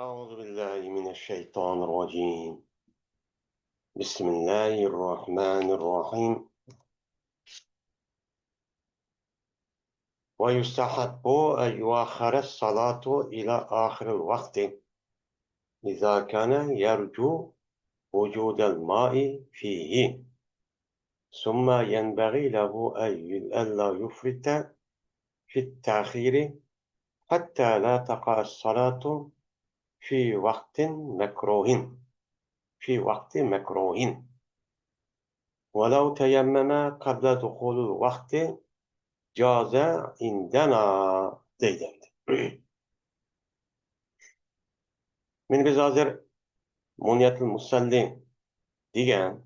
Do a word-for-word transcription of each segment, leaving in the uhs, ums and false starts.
أعوذ بالله من الشيطان الرجيم. بسم الله الرحمن الرحيم. ويستحب أن يؤخر الصلاة إلى آخر الوقت إذا كان يرجو وجود الماء فيه، ثم ينبغي له أن ي-، ألا يفرط في التأخير حتى لا تقع الصلاة في وقت مكروه، في وقت مكروه، ولو تيمم قبل دخول الوقت جاز عندنا، دەيدۇ. مانا بىز ھازىر مۇنيەتۇل مۇسەللى دېگەن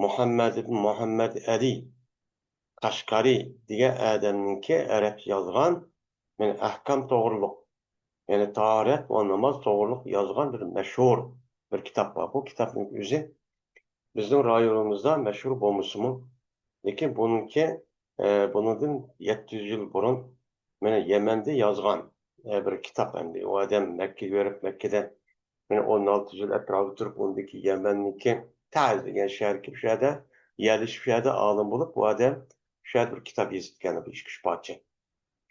مۇھەممەد ئىبن مۇھەممەد ئەلى قەشقەرى دېگەن ئادەمنىڭكى ئەرەبچە يازغان، مانا، ئەھكام توغرۇلۇق، يەنى تاھارەت ۋە ناماز توغرۇلۇق يازغان بىر مەشھۇر بىر كىتاب بار. بۇ كىتابنىڭ ئۆزى بىزنىڭ رايونىمىزدا مەشھۇر بولمىسىمۇ، لېكىن بۇنىڭكى، ئە، بۇنىڭدىن يەتتە يۈز يىل بۇرۇن مانا يەمەندە يازغان، ئە، بىر كىتاب ئەمدى. ئۇ ئادەم مەككىگە بېرىپ، مەككىدە مانا ئون ئالتە يىل ئەتراپىدا تۇرۇپ، ئۇندىكى يەمەننىڭكى تەز دېگەن شەھەرگە كېلىپ، شۇ يەردە يەرلىشىپ، شۇ يەردە ئالىم بولۇپ، ئۇ ئادەم شۇ يەردە بىر كىتاب يېزىپتىكەن، بىر ئىككى ئۈچ پارچە.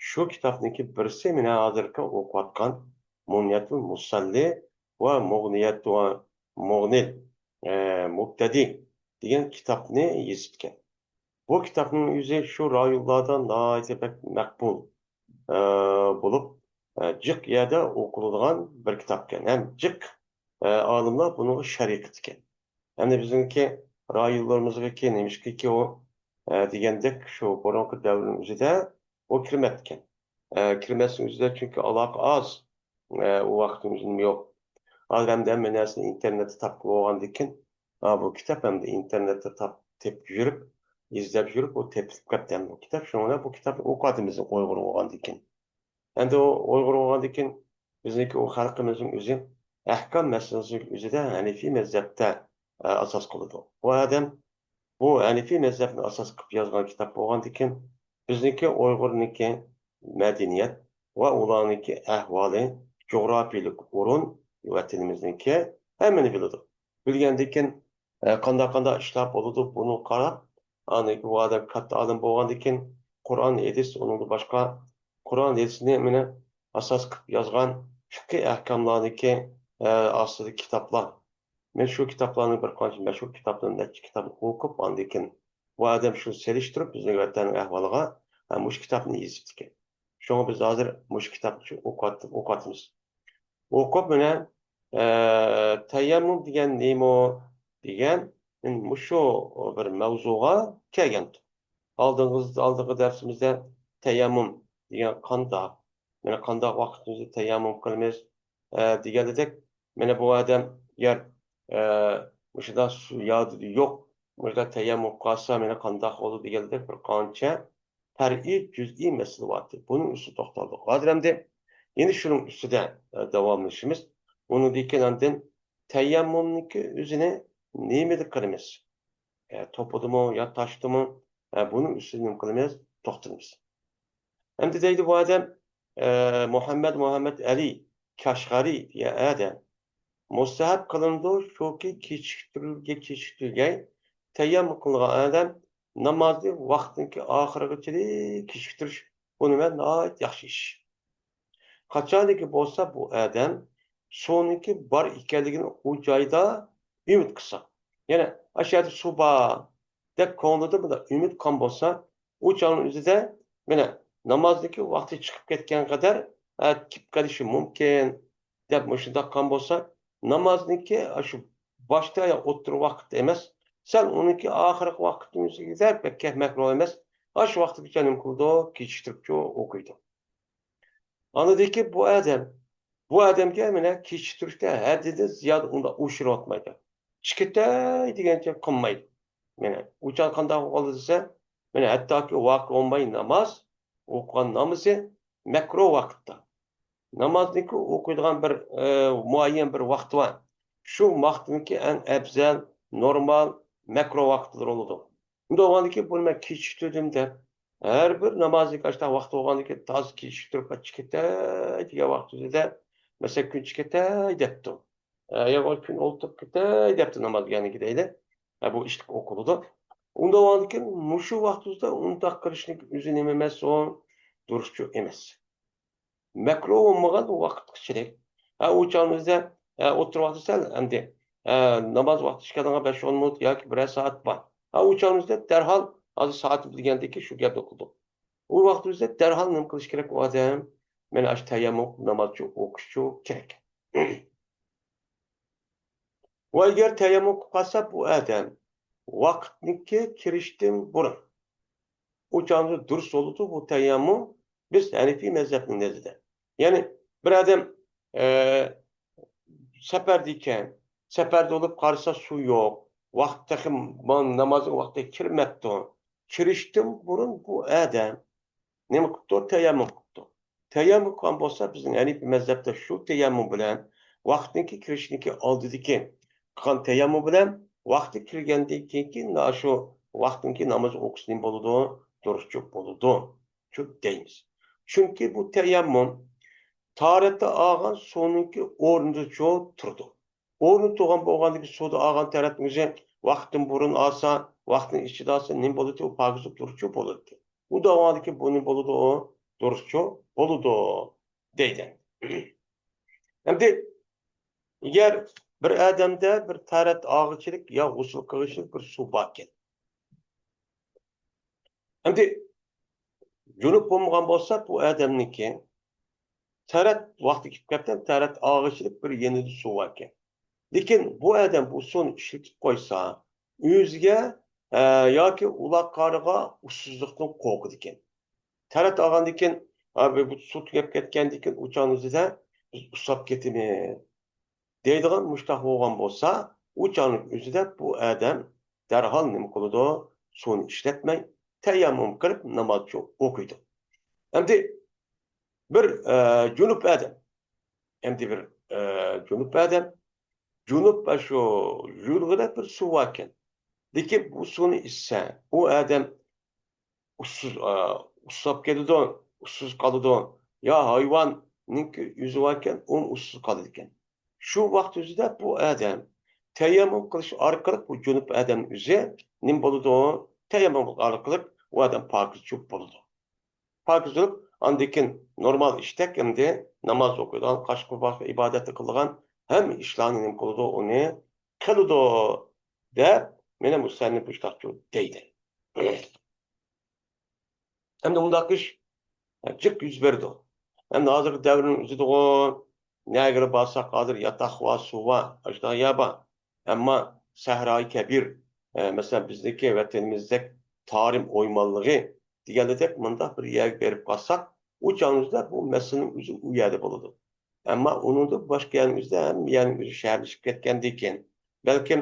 شۇ كىتابنىڭكى بىرسى مانا ھازىرقى ئوقۇۋاتقان مۇنيەتۇل مۇسەللى ۋە مۇغنىيەت ۋە مۇغنىل، ئە، مۇبتەدى دېگەن كىتابنى يېزىپتىكەن. بۇ كىتابنىڭ ئۆزى شۇ رايونلاردا ناھايىتى بەك مەقبۇل، ئە، بولۇپ، ئە، جىق يەردە ئوقۇلىدىغان بىر كىتابكەن. ھەم جىق، ئە، ئالىملار بۇنىڭغا شەرھ قىپتىكەن. يەنى بىزنىڭكى رايونلىرىمىزغىكى نېمىشقىكى ئۇ، ئە، دېگەندەك شۇ بۇرۇنقى دەۋرنىڭ ئۆزىدە ئۇ كىرمەپتىكەن. ئە، كىرمەسنىڭ ئۆزىدە چۈنكى ئالاقە ئاز، ئە، ئۇ ۋاقتىمىز نېمە يوق. ھازىر ئەمدى ھەممە نەرسىنى ئىنتېرنېتتا تاپقىلى بولغاندىكىن، ھا، بۇ كىتاب ئەمدى ئىنتېرنېتتا تاپ-، تېپىپ يۈرۈپ، ئىزدەپ يۈرۈپ، ئۇ تېپىلىپ كەپتۇ ئەمدى بۇ كىتاب. شۇڭا بۇ كىتابنى ئوقۇۋاتىمىز ئۇيغۇر بولغاندىكىن. ئەمدى ئۇ ئۇيغۇر بولغاندىكىن بىزنىڭكى ئۇ خەلقىمىزنىڭ ئۆزى ئەھكام مەسىلىسىنىڭ ئۆزىدە ھەنىفىي مەزھەپتە، ئە، ئاساس قىلىدۇ. بۇ ئادەم بۇ ھەنىفىي مەزھەپنى ئاساس قىلىپ يازغان كىتاب بولغاندىكىن، بىزنىڭكى ئۇيغۇرنىڭكى مەدەنىيەت ۋە ئۇلارنىڭكى ئەھۋالى، جۇغراپىيەلىك ئورۇن، ۋەتىنىمىزنىڭكى ھەممىنى بىلىدۇ. بىلگەندىكىن، ئە، قانداق، قانداق ئىشلار بولىدۇ، بۇنىڭغا قاراپ، ئاندىن كېيىن بۇ ئادەم كاتتا ئالىم بولغاندىكىن، قۇرئان، ھەدىس، ئۇنىڭدىن باشقا قۇرئان، ھەدىسنى مانا ئاساس قىلىپ يازغان فىقھىي ئەھكاملارنىڭكى، ئە، ئاستىدىكى كىتابلار. مەن شۇ كىتابلارنىڭ بىر قانچە مەشھۇر كىتابلىرىنى، نەچچە كىتابنى ئوقۇپ، ئاندىن كېيىن بۇ ئادەم شۇنى سېلىشتۇرۇپ، بىزنىڭ ۋەتەننىڭ ئەھۋالىغا، ھە، مۇشۇ كىتابنى يېزىپتىكەن. شۇڭا بىز ھازىر مۇشۇ كىتابنى شۇ ئوقۇۋات-، ئوقۇۋاتىمىز. ئوقۇپ مانا، ئە، تەيەممۇم دېگەن نېمە دېگەن مۇشۇ بىر مەۋزۇغا كەلگەنتۇق. ئالدىنقى، ئالدىنقى دەرسىمىزدە تەيەممۇم دېگەن قانداق؟ مانا قانداق ۋاقىتتا تەيەممۇم قىلىمىز، ئە، دېگەندەك، مانا بۇ ئادەم يەر، ئە، مۇشۇنداق سۇ يا يوق، مۇشۇنداق تەيەممۇم قىلسا مانا قانداق بولىدۇ دېگەندەك بىر قانچە پەرئىي، جۈزئىي مەسىلە بار ئىدى. بۇنىڭ ئۈستىدە توختالدۇق. ھازىر ئەمدى يەنە شۇنىڭ ئۈستىدە، ئە، داۋاملىشىمىز. ئۇنىڭدىن كېيىن ئاندىن تەيەممۇمنىڭكى ئۆزىنى نېمىدە قىلىمىز؟ ئە، توپىدىمۇ يا تاشتىمۇ؟ ئە، بۇنىڭ ئۈستىدە نېمە قىلىمىز؟ توختىلىمىز. ئەمدى دەيدۇ بۇ ئادەم، ئە، مۇھەممەد، مۇھەممەد ئەلى كاشغەرى دېگەن ئادەم، مۇستەھەب قىلىنىدۇ، شۇكى كېچىكتۈرۈلگەي، كېچىكتۈرگەي تەيەممۇم قىلىدىغان ئادەم نامازنى ۋاقتىنىڭكى ئاخىرىغىچىلىك كېچىكتۈرۈش، بۇنى مەن ناھايىتى ياخشى ئىش. قاچانكى بولسا بۇ ئادەم سۇنىڭكى بار ئىكەنلىكىنى ئۇ جايدا ئۈمىد قىلسا، يەنى ئاشۇ يەردە سۇ بار دەپ كۆڭلىدە بۇنداق ئۈمىد قىلغان بولسا، ئۇ چاغنىڭ ئۆزىدە مانا نامازنىڭكى ۋاقتى چىقىپ كەتكەن قەدەر، ئە، كېلىپ قېلىشى مۇمكىن دەپ مۇشۇنداق قىلغان بولسا، نامازنىڭكى ئاشۇ باشتا يا ئوتتۇرا ۋاقىتتا ئەمەس، سەل ئۇنىڭكى ئاخىرقى ۋاقىتنىڭ ئۆزىگە بەك مەكرۇھ ئەمەس. ئاشۇ ۋاقىتقىچە نېمە قىلىدۇ؟ كېچىكتۈرۈپچۇ ئوقۇيدۇ. ئاندىن كېيىن بۇ ئادەم، بۇ ئادەمگە مانا كېچىكتۈرۈشتە ھەددىدىن زىيادە ئۇنداق ئوشۇرۇۋاتمايدۇ. چىقىتەي دېگەنچە قىلمايدۇ. مانا ئۇ چاغ قانداق بولدى دېسە، مانا ھەتتاكى ۋاقىت بولماي ناماز ئوقۇغان نامىزى مەكرۇھ ۋاقىتتا. نامازنىڭكى ئوقۇيدىغان بىر، ئە، مۇئەييەن بىر ۋاقتى بار. شۇ ۋاقىتنىڭكى ئەڭ ئەپزەل، نورمال، مەكرۇھ ۋاقىتلىرى بولىدۇ. ئۇنداق بولغاندىكىن بۇنى مەن كېچىكتۈردۈم دەپ، ھەر بىر نامازنىڭكى ئاشۇنداق ۋاقتى بولغاندىكىن تازا كېچىكتۈرۈپ چىقىپ كېتەي دېگەن ۋاقتىدا مەسىلەن، كۈن چىقىپ كېتەي دەپتۇ. ئە، يا كۈن ئولتۇرۇپ كېتەي دەپتۇ نامازغا، يەنىكى دەيلى. ئە، بۇ ئىشلىك ئوقۇلىدۇ. ئۇنداق بولغاندىكىن مۇشۇ ۋاقتىمىزدا ئۇنداق قىلىشنىڭ ئۆزى نېمە ئەمەس، ئۇ دۇرۇسچۇ ئەمەس. مەكرۇ بولمىغان ۋاقىتقىچىلىك. ھە، ئۇ چاغىمىزدا، ھە، ئوتتۇرا ۋاقتى سەل ئەمدى، ھە، ناماز ۋاقتى ئىككىدىنغا بەش ئون مىنۇت ياكى بىرەر سائەت بار. ھە، ئۇ چاغىمىزدا دەرھال ھازىر سائەتنى بىلگەندىكىن شۇ گەپنى قىلدۇق. ئۇ ۋاقتىمىزدا دەرھال نېمە قىلىش كېرەك ئۇ ئادەم؟ مانا ئاشۇ تەيەممۇم نامازچۇ ئوقۇشچۇ كېرەك. ۋە ئەگەر تەيەممۇم قىلىپ قالسا بۇ ئادەم ۋاقىتنىڭكى كىرىشتىن بۇرۇن، ئۇ چاغدا دۇرۇس بولىدۇ بۇ تەيەممۇم، بىز ھەنىفىي مەزھەپنىڭ نەزىرىدە. يەنى بىر ئادەم، ئە، سەپەردىكەن، سەپەردە بولۇپ قارىسا سۇ يوق، ۋاقىت تېخى نامازنىڭ ۋاقتى كىرمەپتۇ. كىرىشتىن بۇرۇن بۇ ئادەم نېمە قىپتۇ؟ تەيەممۇم قىپتۇ. تەيەممۇم قىلغان بولسا، بىزنىڭ ھەنىپىي مەزھەپتە شۇ تەيەممۇم بىلەن ۋاقىتنىڭكى كىرىشنىڭكى ئالدىدىكى قىلغان تەيەممۇم بىلەن ۋاقتى كىرگەندىن كېيىنكى شۇ ۋاقىتنىڭكى ناماز ئوقۇشى نېمە بولىدۇ؟ دۇرۇسچۇ بولىدۇ. شۇ دەيمىز. چۈنكى بۇ تەيەممۇم تارەتتە ئالغان سۇنىڭكى ئورنىدىچۇ تۇرىدۇ. ئورنى تۇرغان بولغاندىكىن سۇدا ئالغان تەرەپنىڭ ئۆزى ۋاقىتتىن بۇرۇن ئالسا، ۋاقىتنىڭ ئىچىدە ئالسا نېمە بولىدۇ؟ ئۇ پاكىز بولۇپ دۇرۇسچۇ بولىدۇ. ئۇنداق بولغاندىكىن بۇ نېمە بولىدۇ؟ ئۇ دۇرۇسچۇ بولىدۇ دەيدۇ. ئەمدى ئەگەر بىر ئادەمدە بىر تارەت ئالغۇچىلىك يا غۇسۇل قىلغۇچىلىك بىر سۇ باركەن. ئەمدى جۇنۇپ بولمىغان بولسا بۇ ئادەمنىڭكى تارەت ۋاقتى كېلىپ كەپتۇ، تارەت ئالغۇچىلىك بىر يېنىدا سۇ باركەن. لېكىن بۇ ئادەم بۇ سۇنى ئىشلىتىپ قويسا، ئۆزىگە، ئە، ياكى ئۇلارغا ئۇسسۇزلۇقتىن قورقىدىكەن. تارەت ئالغاندىكىن، ھە، بۇ، بۇ سۇ تۈگەپ كەتكەندىكىن ئۇ چاغنىڭ ئۆزىدە بىز ئۇسساپ كېتىمىز دەيدىغان مۇشتاق بولغان بولسا، ئۇ چاغنىڭ ئۆزىدە بۇ ئادەم دەرھال نېمە قىلىدۇ؟ سۇنى ئىشلەتمەي، تەيەممۇم قىلىپ نامازچۇ ئوقۇيدۇ. ئەمدى بىر، ئە، جۇنۇپ ئادەم، ئەمدى بىر، ئە، جۇنۇپ ئادەم، جۇنۇپ شۇ يۇيۇلغۇدەك بىر سۇ باركەن. لېكىن بۇ سۇنى ئىچسە، ئۇ ئادەم ئۇسسۇز، ئە، ئۇسساپ كېتىدۇ، ئۇسسۇز قالىدۇ. يا ھايۋاننىڭكى ئۆزى باركەن، ئۇمۇ ئۇسسۇز قالىدىكەن. شۇ ۋاقىت ئۆزىدە بۇ ئادەم تەيەممۇم قىلىش ئارقىلىق بۇ جۇنۇپ ئادەم ئۆزى نېمە بولىدۇ؟ تەيەممۇم ئارقىلىق ئۇ ئادەم پاكىز چۇ بولىدۇ. پاكىز بولۇپ، ئاندىن كېيىن نورمال ئىشتەك ئەمدى ناماز ئوقۇيدىغان، قاشقا باشقا ئىبادەتنى قىلىدىغان ھەممە ئىشلارنى نېمە قىلىدۇ؟ ئۇنى قىلىدۇ دەپ، مانا مۇسەننىپ مۇشۇنداقچۇ دەيدۇ. ئەمدى ئۇنداق ئىش جىق يۈز بېرىدۇ. ئەمدى ھازىرقى دەۋرنىڭ ئۆزىدىغۇ، نەگىلا بارساق، ھازىر ياتاق بار، سۇ بار، ئاشۇنداق يەر بار. ئەمما سەھرايى كەبىر، ئە، مەسىلەن، بىزنىڭكى ۋەتىنىمىزدەك تارىم ئويمانلىقى دېگەندەك مۇنداق بىر يەرگە بېرىپ قالساق، ئۇ چاغىمىزدا بۇ مەسىلىنىڭ ئۆزى ئۇ يەردە بولىدۇ. ئەمما ئۇنىڭدىن باشقا يەرنىڭ ئۆزىدە ھەممە يەرنىڭ ئۆزى شەھەرلىشىپ كەتكەندىن كېيىن، بەلكىم،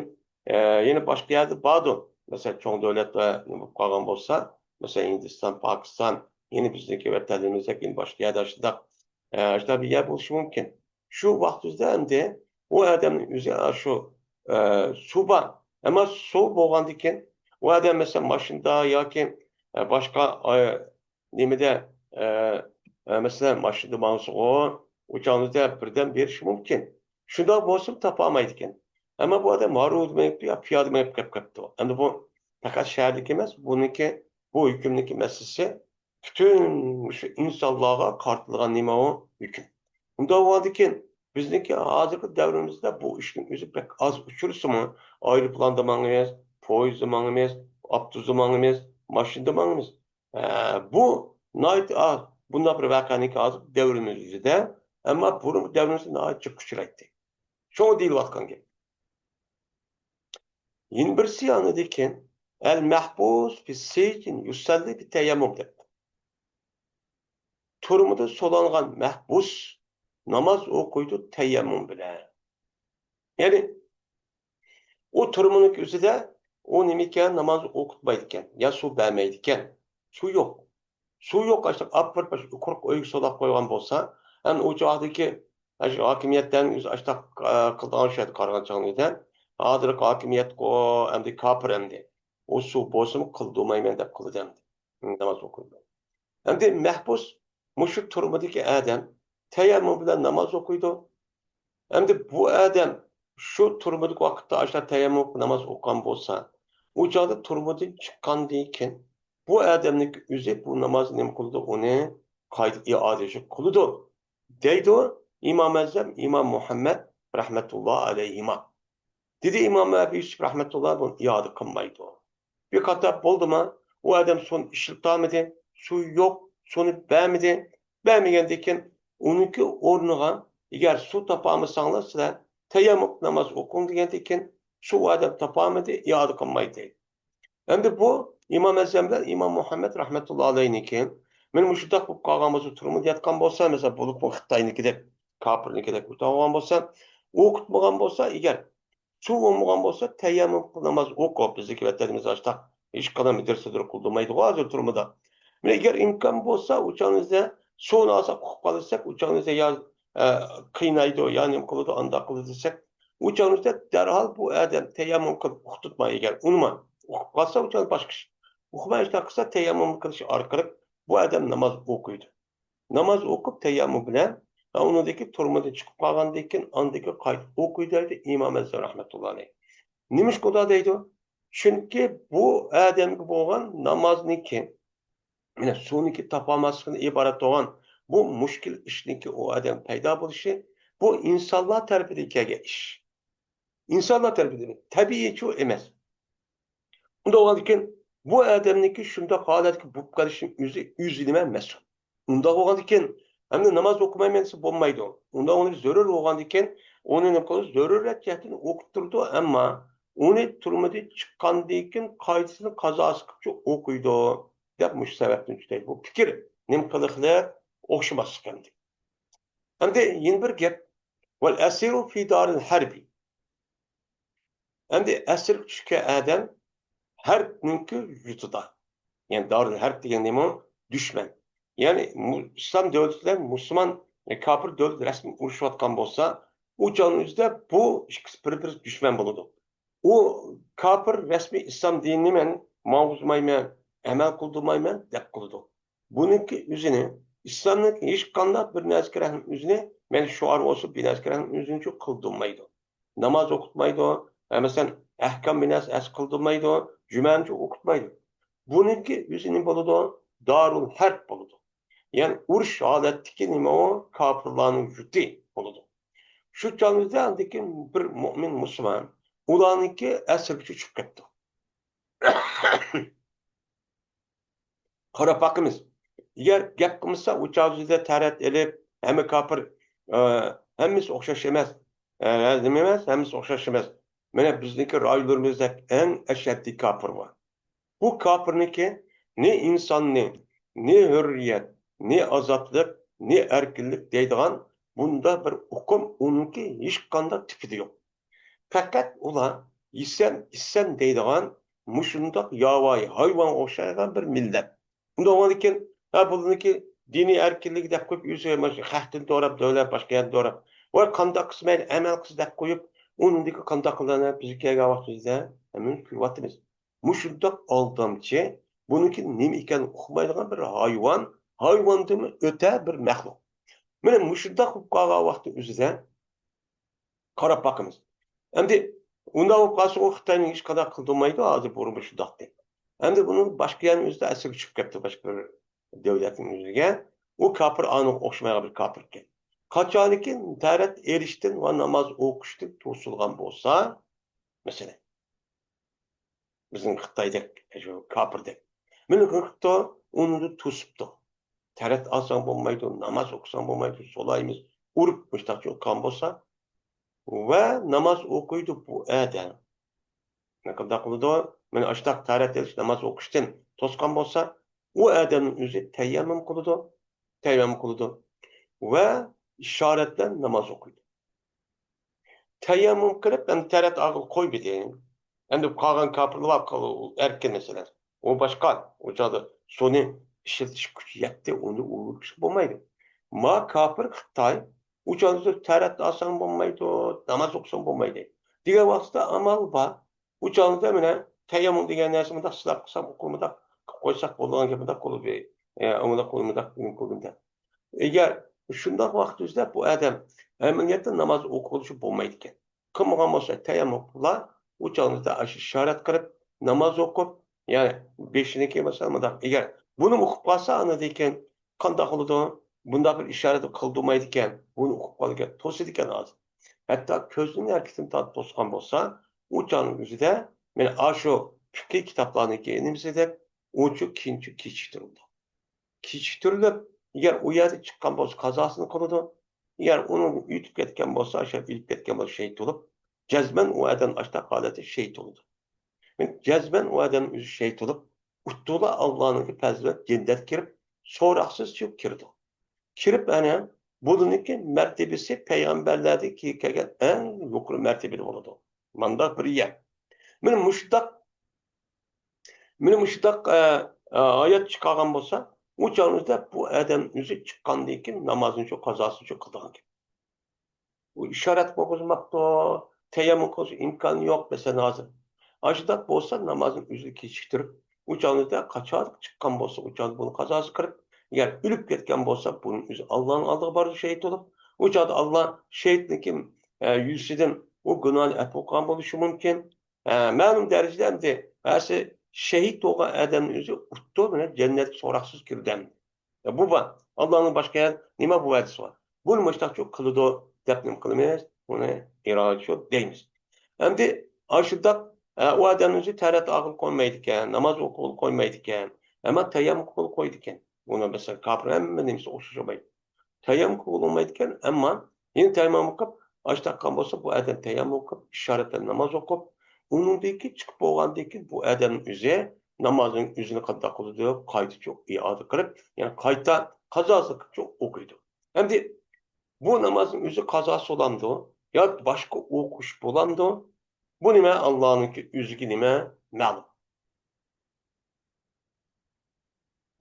ئە، يەنە باشقا يەردە باردۇ. مەسىلەن، چوڭ دۆلەتلەر نېمە بولۇپ قالغان بولسا، مەسىلەن، ھىندىستان، پاكىستان، يەنە بىزنىڭكى ۋەتەنلىرىمىزدەك يەنە باشقا يەردە ئاشۇنداق، ئە، ئاشۇنداق بىر يەر بولۇشى مۇمكىن. شۇ ۋاقتىمىزدا ئەمدى ئۇ ئادەمنىڭ ئۆزى شۇ، ئە، سۇ بار. ئەمما سۇ بولغاندىن كېيىن ئۇ ئادەم، مەسىلەن، ماشىنىدا ياكى، ئە، باشقا، ئە، نېمىدە، ئە، ئە، مەسىلەن، ماشىنىدا ماڭسىغۇ، ئۇ چاغدا بىردەم بېرىشى مۇمكىن. شۇنداق بولسىمۇ تاپالمايدىكەن. ئەمما بۇ ئادەم ھارۋىدا مېڭىپ يا پىيادە مېڭىپ كەپ كەپتۇ. ئەمدى بۇ پەقەت شەھەردىكى ئەمەس، بۇنىڭكى، بۇ ھۆكۈمنىڭكى مەسىلىسى پۈتۈن مۇشۇ ئىنسانلارغا قارىتىلغان نېمە ئۇ ھۆكۈم. ئۇنداق بولغاندىكىن، بىزنىڭكى ھازىرقى دەۋرىمىزدە بۇ ئىشنىڭ ئۆزى بەك ئاز ئۇچرىسىمۇ، ئايروپىلاندا ماڭىمىز، پويىزدا ماڭىمىز، ئاپتوبۇستا ماڭىمىز، ماشىنىدا ماڭىمىز. ھە، بۇ ناھايىتى ئاز. بۇنداق بىر ۋەقەنىڭكى ھازىرقى دەۋرىمىز ئۆزىدە، ئەمما بۇرۇنقى دەۋرىمىزدە ناھايىتى جىق ئۇچرايتتى. شۇڭا دېيىلىۋاتقان گەپ. يەنە بىرسى ئاندىن كېيىن، ئەل مەھبۇس فى سىجن يۇسەللى بى تەيەممۇم دەپتۇ. تۈرمىدە سولانغان مەھبۇس ناماز ئوقۇيدۇ تەيەممۇم بىلەن. يەنى ئۇ تۈرمىنىڭ ئۆزىدە ئۇ نېمىكەن، ناماز ئوقۇتمايدىكەن، يا سۇ بەرمەيدىكەن. سۇ يوق. سۇ يوق، ئاشۇنداق ئاپىرىپ، ئاشۇ قۇرۇق ئۆيگە سولاپ قويغان بولسا، ئەمدى ئۇ چاغدىكى ئاشۇ ھاكىمىيەتلەرنىڭ ئۆزى ئاشۇنداق، ئە، قىلىدىغان ئىش ئەدى قارىغان چاغدا. ھازىرقى ھاكىمىيەتقۇ ئەمدى كاپىر ئەمدى. ئۇ سۇ بولسىمۇ قىلدۇرمايمەن دەپ قىلىدۇ ئەمدى. ناماز ئوقۇيدۇ. ئەمدى مەھبۇس مۇشۇ تۈرمىدىكى ئادەم تەيەممۇم بىلەن ناماز ئوقۇيدۇ. ئەمدى بۇ ئادەم شۇ تۈرمىدىكى ۋاقىتتا ئاشۇنداق تەيەممۇم ناماز ئوقۇغان بولسا، ئۇ چاغدا تۈرمىدىن چىققاندىن كېيىن بۇ ئادەمنىڭ ئۆزى بۇ نامازنى نېمە قىلىدۇ؟ ئۇنى قايتا ئىئادە قىلىدۇ، دەيدۇ ئىمام ئەزەم ئىمام مۇھەممەد رەھمەتۇللا ئەلەيھىما. دېدى ئىمام ئەبۇ يۈسۈپ رەھمەتۇللا، بۇنى ئىئادە قىلمايدۇ. بىر قاتار بولدىما؟ ئۇ ئادەم سۇنى ئىشلىتالمىدى، سۇ يوق، سۇنى بەرمىدى. بەرمىگەندىن كېيىن ئۇنىڭكى ئورنىغا، ئەگەر سۇ تاپالمىساڭلار سىلەر تەيەممۇم ناماز ئوقۇڭ دېگەندىن كېيىن سۇ ئۇ ئادەم تاپالمىدى، ئىئادە قىلمايدۇ. ئەمدى بۇ ئىمام ئەزەم بىلەن ئىمام مۇھەممەد رەھمەتۇللا ئەلەيھنىڭكى، مانا مۇشۇنداق بولۇپ قالغان بولسا، تۈرمىدە ياتقان بولسا، مەسىلەن، بولۇپ بۇ خىتاينىڭكىدەك، كاپىرنىڭكىدەك ئۆتۈۋالغان بولسا، ئوقۇتمىغان بولسا ئەگەر، سۇ بولمىغان بولسا، تەيەممۇم ناماز ئوقۇپ، بىزدىكى ۋەتەنىمىزدە ئاشتاق ھېچقانداق مەدرىسە قۇرۇلمايدىغۇ ھازىر تۈرمىدە. مانا ئەگەر ئىمكان بولسا، ئۇ چاغىمىزدا سۇنى ئالساق ئۇقۇپ قالساق، ئۇ چاغىمىزدا يا، ئە، قىينايدۇ، يا نېمە قىلىدۇ، ئانداق قىلىدۇ دېسەك، ئۇ چاغىمىزدا دەرھال بۇ ئادەم تەيەممۇم قىلىپ ئۇقتۇرتما ئەگەر ئۇنىما ئۇقۇپ قالسا، ئۇ چاغدا باشقا ئىش. ئۇقماي ئىشلار قىلسا، تەيەممۇم قىلىش ئارقىلىق بۇ ئادەم ناماز ئوقۇيدۇ. ناماز ئوقۇپ تەيەممۇم بىلەن، ئۇنىڭدىكى تۈرمىدىن چىقىپ قالغاندىن كېيىن، ئاندىن كېيىن قايتا ئوقۇيدۇ دەيدۇ ئىمام ئەزەم رەھمەتۇللا ئەلەيھ. نېمىشقا ئۇنداق دەيدۇ؟ چۈنكى بۇ ئادەمگە بولغان نامازنىڭكى، يەنى سۇنىڭكى تاپالماسلىقتىن ئىبارەت بولغان بۇ مۈشكۈل ئىشنىڭكى ئۇ ئادەم پەيدا بولۇشى، بۇ ئىنسانلار تەرىپىدىن كەلگەن ئىش. ئىنسانلار تەرىپىدىن، تەبىئىيچۇ ئەمەس. ئۇنداق بولغاندىكىن، بۇ ئادەمنىڭكى شۇنداق ھالەتكە بولۇپ قېلىشىنىڭ ئۆزى، ئۆزى نېمە مەسئۇل؟ ئۇنداق بولغاندىكىن، ئەمدى ناماز ئوقۇمايمەن دېسە بولمايدۇ. ئۇنداق ئۇنى زۆرۈر بولغاندىكىن، ئۇنى نېمە قىلىدۇ؟ زۆرۈرىيەت جەھەتتىن ئوقۇپ تۇرىدۇ، ئەمما ئۇنى تۈرمىدىن چىققاندىن كېيىن قايتىسىنى قازاسى قىلىپچۇ ئوقۇيدۇ، دەپ مۇشۇ سەۋەبتىن چۈشتى. بۇ پىكىر نېمە قىلىقلىق ئوخشىماسلىق ئەمدى. ئەمدى يەنە بىر گەپ. والأسير في دار الحرب. ئەمدى ئەسىرگە چۈشكەن ئادەم ھەربنىڭكى يۇرتىدا. يەنى دارۇل ھەرب دېگەن نېمە؟ دۈشمەن. يەنى مۇ-، ئىسلام دۆلىتى بىلەن مۇسۇلمان، يا كاپىر دۆلەت رەسمىي ئۇرۇشۇۋاتقان بولسا، ئۇ چاغنىڭ ئۆزىدە بۇ ئىككىسى بىر-بىرى دۈشمەن بولىدۇ. ئۇ كاپىر رەسمىي ئىسلام دىنىنى مەن ماڭغۇزمايمەن، ئەمەل قىلدۇرمايمەن دەپ قىلىدۇ. بۇنىڭكى ئۆزىنى، ئىسلامنىڭ ھېچقانداق بىر نەرسىگە رەھمى ئۆزىنى، مەن شوئار بولسا بىر نەرسىگە رەھمى ئۆزىنىچۇ قىلدۇرمايدۇ. ناماز ئوقۇتمايدۇ، ھە، مەسىلەن، ئەھكام بىناسى ئەس قىلدۇرمايدۇ، جۈمەنچۇ ئوقۇتمايدۇ. بۇنىڭكى ئۆزى نېمە بولىدۇ؟ دارۇل ھەرب بولىدۇ. يەنى ئۇرۇش ھالەتتىكى نېمە ئۇ؟ كاپىرلارنىڭ يۇرتى بولىدۇ. شۇ چاغىمىزدا ئاندىن كېيىن بىر مۆمىن مۇسۇلمان ئۇلارنىڭكى ئەسىرگە چۈشۈپ كەپتۇ. قاراپ باقىمىز. ئەگەر گەپ قىلمىسا، ئۇ چاغدا تەرەت ئېلىپ، ھەممە كاپىر، ئە، ھەممىسى ئوخشاش ئەمەس. ئە، نېمە ئەمەس؟ ھەممىسى ئوخشاش ئەمەس. مانا بىزنىڭكى رايونلىرىمىزدەك ئەڭ ئەشەددىي كاپىر بار. بۇ كاپىرنىڭكى نى ئىنساننى، نى ھۆررىيەت، نى ئازادلىق، نى ئەركىنلىك دەيدىغان بۇنداق بىر ئۇقۇم ئۇنىڭكى ھېچقانداق تىپىدا يوق. پەقەت ئۇلار يېسەم، ئىچسەم دەيدىغان مۇشۇنداق ياۋايى ھايۋانغا ئوخشايدىغان بىر مىللەت. ئۇنداق بولغاندىكىن، ھە، بۇلارنىڭكى دىنىي ئەركىنلىكى دەپ قويۇپ، ئۆزى مانا شۇ خەقتىن دوراپ، دۆلەت باشقا يەردىن دوراپ، ۋاي قانداق قىلسا مەيلى، ئەمەل قىلسا دەپ قويۇپ، ئۇنىڭدىكى قانداق قىلغانلار بىزگە كەلگەن ۋاقتىمىزدا ھەممىمىز كۆرۈۋاتىمىز. مۇشۇنداق ئالدامچى، بۇنىڭكى نېمە ئىكەنلىكىنى ئۇقمايدىغان بىر ھايۋان، ھايۋاندىنمۇ ئۆتە بىر مەخلۇق. مانا مۇشۇنداق بولۇپ قالغان ۋاقىتنىڭ ئۆزىدە قاراپ باقىمىز. ئەمدى ئۇنداق بولۇپ قالسا، ئۇ خىتاينىڭ ھېچقانداق قىلدۇرمايدۇ، ھازىر بۇرۇن مۇشۇنداقتى. ئەمدى بۇنىڭ باشقا يەرنىڭ ئۆزىدە ئەسىرگە چۈشۈپ كەپتۇ، باشقا بىر دۆلەتنىڭ ئۆزىگە. ئۇ كاپىر ئانىغا ئوخشىمايدىغان بىر كاپىر ئىكەن. قاچانكى تەرەت ئېلىشتىن ۋە ناماز ئوقۇشتىن توسۇلغان بولسا، مەسىلەن، بىزنىڭ خىتايدەك، شۇ كاپىردەك. مېنى قىلىپتۇ، ئۇنى توسۇپتۇ. تەرەت ئالساڭ بولمايدۇ، ناماز ئوقۇساڭ بولمايدۇ، سولايمىز، ئۇرۇپ مۇشتاق قىلغان بولسا، ۋە ناماز ئوقۇيدۇ بۇ ئادەم. نېمە قىلىدۇ؟ مانا ئاشتاق تەرەت ئېلىش، ناماز ئوقۇشتىن توسقان بولسا، ئۇ ئادەمنىڭ ئۆزى تەيەممۇم قىلىدۇ، تەيەممۇم قىلىدۇ ۋە ئىشارەت بىلەن ناماز ئوقۇيدۇ. تەيەممۇم قىلىپ، ئەمدى تەرەت ئالغىلى قويمىدى. ئەمدى قالغان كاپىرلار بار، ئەركىن مەسىلەن. ئۇ باشقا، ئۇ چاغدا سۇنى ئىشلىتىش كۈچى يەتتى، ئۇنى ئۇرۇپ چىقىپ بولمايدۇ. ما كاپىر خىتاي، ئۇ چاغدا تەرەت ئالساڭ بولمايدۇ، ناماز ئوقۇساڭ بولمايدۇ. دېگەن ۋاقىتتا ئامال بار. ئۇ چاغدا مانا تەيەممۇم دېگەن نەرسە مۇنداق سىلاپ قىلسام، مۇنداق قىلىپ قويساق بولىدىغان گەپ، مۇنداق قىلىپ، ئە، مۇنداق قىلىپ، مۇنداق قىلىپ، مۇنداق. ئەگەر شۇنداق ۋاقىت يۈزىدە بۇ ئادەم ئەمەلىيەتتە ناماز ئوقۇغىلى بولمايدىكەن. قىلمىغان بولسا تەيەممۇم قىلا، ئۇ چاغدا ئاشۇ ئىشارەت قىلىپ، ناماز ئوقۇپ، يەنى بېشىنى كىيمىسا مۇنداق. ئەگەر بۇنى ئوقۇپ قالسا، ئاندىن كېيىن قانداق قىلىدۇ؟ بۇنداق بىر ئىشارەت قىلدۇرمايدىكەن، بۇنى ئوقۇپ قالىدىكەن، توسىدىكەن ھازىر. ھەتتا كۆزىنىڭ ھەرىكىتىنى تا-، توسقان بولسا، ئۇ چاغنىڭ ئۆزىدە، مانا ئاشۇ پىقھىي كىتابلارنىڭكى نېمىسى دەپ، ئۇچۇ كېيىنچە كېچىكتۈرۈلىدۇ. كېچىكتۈرۈلۈپ، ئەگەر ئۇ يەردە چىققان بولسا، قازاسىنى قىلىدۇ. ئەگەر ئۇنىڭ ئۆتۈپ كەتكەن بولسا، ئاشۇ ئۆلۈپ كەتكەن بولسا، شېھىت بولۇپ، جەزمەن ئۇ ئادەم ئاشۇنداق ھالەتتە شېھىت بولىدۇ. جەزمەن ئۇ ئادەم ئۆزى شېھىت بولۇپ، ئۇتتۇلا ئاللانىڭكى پەزلى بىلەن جەننەتكە كىرىپ، سوراقسىز چۈشۈپ كىرىدۇ. كىرىپ، ئەنە بۇنىڭكى مەرتىبىسى پەيغەمبەرلەردىن كېيىن كەلگەن ئەڭ يۇقىرى مەرتىبىدە بولىدۇ. مانداق بىر يەر. مانا مۇشۇنداق، مانا مۇشۇنداق، ئە، ئە، ھايات چىقارغان بولسا، ئۇ چاغدا بۇ ئادەم ئۆزى چىققاندىن كېيىن نامازنىچۇ، قازاسىنىچۇ قىلىدىغان گەپ. ئۇ ئىشارەت قىلغۇزماپتۇ، تەيەممۇم قىلىش ئىمكانى يوق، مەسىلەن، ھازىر. ئاشۇنداق بولسا، نامازنى ئۆزى كېچىكتۈرۈپ، ئۇ چاغدا قاچان چىققان بولسا، ئۇ چاغدا بۇنى قازاسى قىلىپ، ئەگەر ئۆلۈپ كەتكەن بولسا، بۇنى ئۆزى ئاللانىڭ ئالدىغا بارىدۇ، شېھىت بولۇپ. ئۇ چاغدا ئاللا شېھىتنىڭكى، ئە، يۈزىسىدىن ئۇ گۇناھنى ئەپۇ قىلغان بولۇشى مۇمكىن. ئە، مەلۇم دەرىجىدە ئەمدى ھەسى شېھىت بولغان ئادەمنى ئۆزى ئۇتتۇ، مانا جەننەتكە سوراقسىز كىردى ئەمدى. يا، بۇ بار. ئاللانىڭ باشقا يەر نېمە بۇ ۋەدىسى بار؟ بۇنى مۇشتاقچۇ قىلىدۇ دەپ نېمە قىلىمىز؟ ئۇنى ئىرادىچۇ دەيمىز. ئەمدى ئاشۇنداق، ئە، ئۇ ئادەمنى ئۆزى تەرەت ئاغىل قويمايدىكەن، ناماز ئوقۇغىلى قويمايدىكەن، ئەمما تەيەممۇم قىلغىلى قويىدىكەن. ئۇنى مەسىلەن، كاپىر ھەممە نېمىسى ئوخشاش بولمايدۇ. تەيەممۇم قىلغىلى بولمايدىكەن، ئەمما يەنە تەيەممۇم قىلىپ، ئاشۇنداق قىلغان بولسا، بۇ ئادەم تەيەممۇم قىلىپ، ئىشارەت بىلەن ناماز ئوقۇپ، ئۇنىڭدىن كېيىن چىقىپ بولغاندىن كېيىن بۇ ئادەمنىڭ ئۆزى نامازنىڭ ئۆزىنى قانداق قىلىدۇ؟ قايتىچۇ ئىئادە قىلىپ، يەنى قايتا قازاسى قىلىپچۇ ئوقۇيدۇ. ئەمدى بۇ نامازنىڭ ئۆزى قازاسى بولامدۇ؟ ياكى باشقا ئوقۇش بولامدۇ؟ بۇ نېمە؟ ئاللانىڭكى ئۆزىگە نېمە؟ مەلۇم.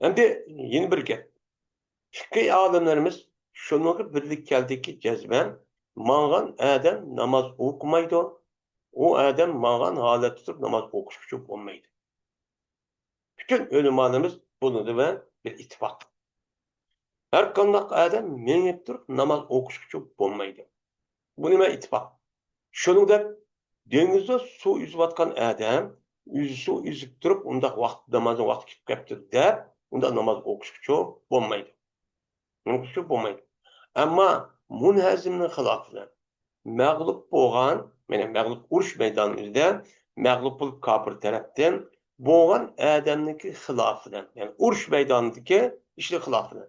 ئەمدى يەنە بىر گەپ. پىقھىي ئالىملىرىمىز شۇنىڭغا بىرلىك كەلدىكى، جەزمەن ماڭغان ئادەم ناماز ئوقۇمايدۇ. ئۇ ئادەم ماڭغان ھالەتتە تۇرۇپ ناماز ئوقۇشقىچۇ بولمايدۇ. پۈتۈن ئۆلىمالىرىمىز بۇنىڭدا بىر ئىتتىپاق. ھەر قانداق ئادەم مېڭىپ تۇرۇپ ناماز ئوقۇشقىچۇ بولمايدۇ. بۇ نېمە ئىتتىپاق؟ شۇنىڭدەك دېڭىزدا سۇ ئۈزۈۋاتقان ئادەم، ئۆزى سۇ ئۈزۈپ تۇرۇپ، ئۇنداق ۋاقىت، نامازنىڭ ۋاقتى كېلىپ قاپتۇ دەپ، ئۇنداق ناماز ئوقۇشقىچۇ بولمايدۇ. ئوقۇشقىچۇ بولمايدۇ. ئەمما مۇنھەزىمنىڭ خىلاپىدا، مەغلۇپ بولغان، يەنى مەغلۇپ، ئۇرۇش مەيدانىدا مەغلۇپ بولۇپ كاپىر تەرەپتىن بولغان ئادەمنىڭكى خىلاپىدا، يەنى ئۇرۇش مەيدانىدىكى ئىشلار خىلاپىدا.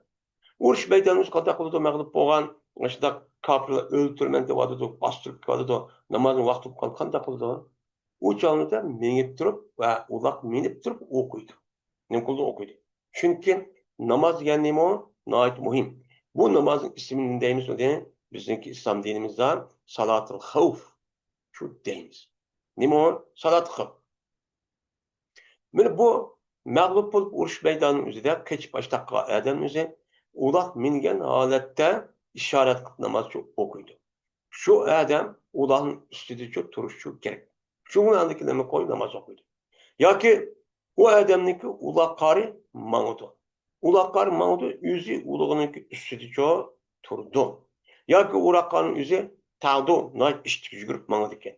ئۇرۇش مەيدانىدا قانداق قىلىدۇ؟ مەغلۇپ بولغان، شۇنداق كاپىرلار ئۆلتۈرىمەن دەۋاتىدۇ، باستۇرۇپ كېتىۋاتىدۇ، نامازنىڭ ۋاقتى بولۇپ قالدى، قانداق قىلىدۇ؟ ئۇ چاغدا مېڭىپ تۇرۇپ ۋە ئۇلاغ مىنىپ تۇرۇپ ئوقۇيدۇ. نېمە قىلىدۇ؟ ئوقۇيدۇ. چۈنكى ناماز دېگەن نېمە ئۇ؟ ناھايىتى مۇھىم. بۇ نامازنىڭ ئىسمىنى نېمە دەيمىز ئۇنى؟ بىزنىڭكى ئىسلام دىنىمىزدا سالاتۇل خەۋف شۇ دەيمىز. نېمە ئۇ؟ سالاتۇل خەۋف. مانا بۇ مەغلۇپ بولۇپ ئۇرۇش مەيدانىنىڭ ئۆزىدە قېچىپ ئاشتاق قىلغان ئادەم ئۆزى ئۇلاغ مىنگەن ھالەتتە ئىشارەت قىلىپ ناماز ئوقۇيدۇ. شۇ ئادەم ئۇلاغنىڭ ئۈستىدىچۇ تۇرۇشچۇ كېرەك. شۇنىڭ ئاندىكى نېمە قوي ناماز ئوقۇيدۇ. ياكى ئۇ ئادەمنىڭكى ئۇلاغ قارى ماڭىدۇ. ئۇلاغ قارى ماڭىدۇ، ئۆزى ئۇلىغىنىڭكى ئۈستىدىچۇ تۇرىدۇ. ياكى ئۇلاغ قارىنىڭ ئۆزى تاغدۇ، ناھايىتى ئىشتىك يۈگۈرۈپ ماڭىدىكەن.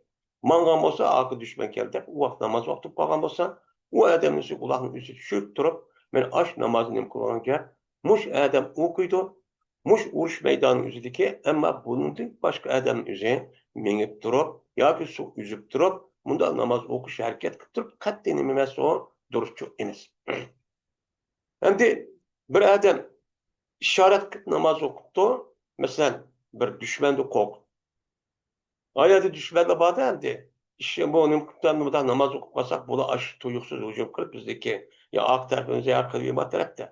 ماڭغان بولسا، ئارقا دۈشمەن كەلدى دەپ، ئۇ ۋاقىت ناماز ۋاقتى بولۇپ قالغان بولسا، ئۇ ئادەمنىڭ ئۇلاغنىڭ ئۆزى چۈشۈپ تۇرۇپ، مانا ئاشۇ نامازنى نېمە قىلغان گەپ؟ مۇشۇ ئادەم ئوقۇيدۇ، مۇشۇ ئۇرۇش مەيدانىنىڭ ئۆزىدىكى، ئەمما بۇنىڭدىن باشقا ئادەم ئۆزى مېڭىپ تۇرۇپ ياكى سۇ ئۈزۈپ تۇرۇپ، مۇنداق ناماز ئوقۇش ھەرىكەت قىلىپ تۇرۇپ، قەتئىي نېمە ئەمەس ئۇ، دۇرۇسچۇ ئەمەس. ئەمدى بىر ئادەم ئىشارەت قىلىپ ناماز ئوقۇپتۇ، مەسىلەن، بىر دۈشمەندىن قورقۇپ. ئايەردە دۈشمەنلەر باردا ئەمدى. ئىش، بۇ نېمە قىپتۇ، ئەمدى مۇنداق ناماز ئوقۇپ قالساق، بۇلار ئاشۇ تۇيۇقسىز ھۇجۇم قىلىپ، بىزدىكى يا ئارقا تەرىپىمىزگە يا قىلىۋېرىدۇ تەرەپتە.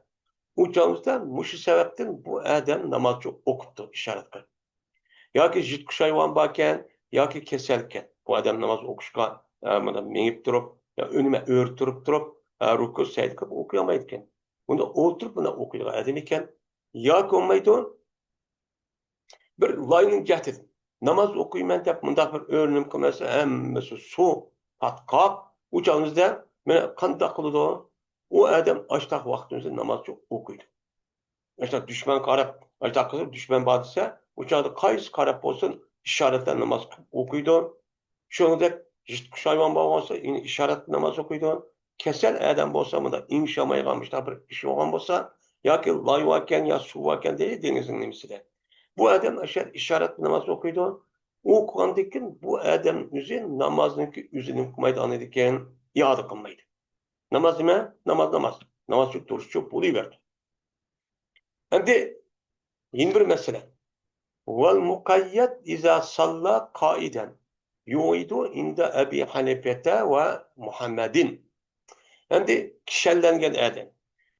ئۇ چاغىمىزدا مۇشۇ سەۋەبتىن بۇ ئادەم نامازچۇ ئوقۇپتۇ، ئىشارەت قىلىپ. ياكى يىرتقۇچ ھايۋان باركەن، ياكى كېسەلكەن. بۇ ئادەم ناماز ئوقۇشقا، ئە، مانا مېڭىپ تۇرۇپ، يا ئۆنۈمە ئۆرە تۇرۇپ تۇرۇپ، ئە، رۇكۇ، سەجدە قىلىپ ئوقۇيالمايدىكەن. ئۇندا ئولتۇرۇپ مۇنداق ئوقۇيدىغان ئادەم ئىكەن. ياكى بولمايدۇ، بىر لاينىڭ جەھىتىدىن ناماز ئوقۇيمەن دەپ مۇنداق بىر ئۆرۈنۈپ قىلماسا، ھەممىسى سۇ پاتقاق. ئۇ چاغىمىزدا مانا قانداق قىلىدۇ؟ ئۇ ئادەم ئاشتاق ۋاقتىمىزدا نامازچۇ ئوقۇيدۇ. مەسىلەن، دۈشمەن قاراپ، ئاشۇنداق قىلىپ دۈشمەن بار دېسە، ئۇ چاغدا قايسى قاراپ بولسۇن، ئىشارەتلەن ناماز ئوقۇيدۇ. شۇنىڭدەك يىرتقۇچ ھايۋان بولغان بولسا، يەنە ئىشارەتلەن ناماز ئوقۇيدۇ. كېسەل ئادەم بولسا، مۇنداق ئېڭىشالمايدىغان مۇشۇنداق بىر ئىش بولغان بولسا، ياكى لاي باركەن يا سۇ باركەن دەيدۇ دېڭىزنىڭ نېمىسىدە. بۇ ئادەم ئاشۇ يەردە ئىشارەتلەن ناماز ئوقۇيدۇ. ئوقۇغاندىن كېيىن بۇ ئادەم ئۆزى نامازنىڭكى ئۆزىنى قىلمايدىغان ئىكەن، ئىئادە قىلمايدۇ. ناماز نېمە؟ ناماز ناماز. ناماز شۇ تۇرۇشچە بولۇۋەردى. ئەمدى يەنە بىر مەسىلە. ۋەل مۇقەييەد ئىزا ساللا قائىدەن يۇئىدۇ ئىندا ئەبى ھەنىفەتە ۋە مۇھەممەدىن. ئەمدى كىشەنلەنگەن ئادەم،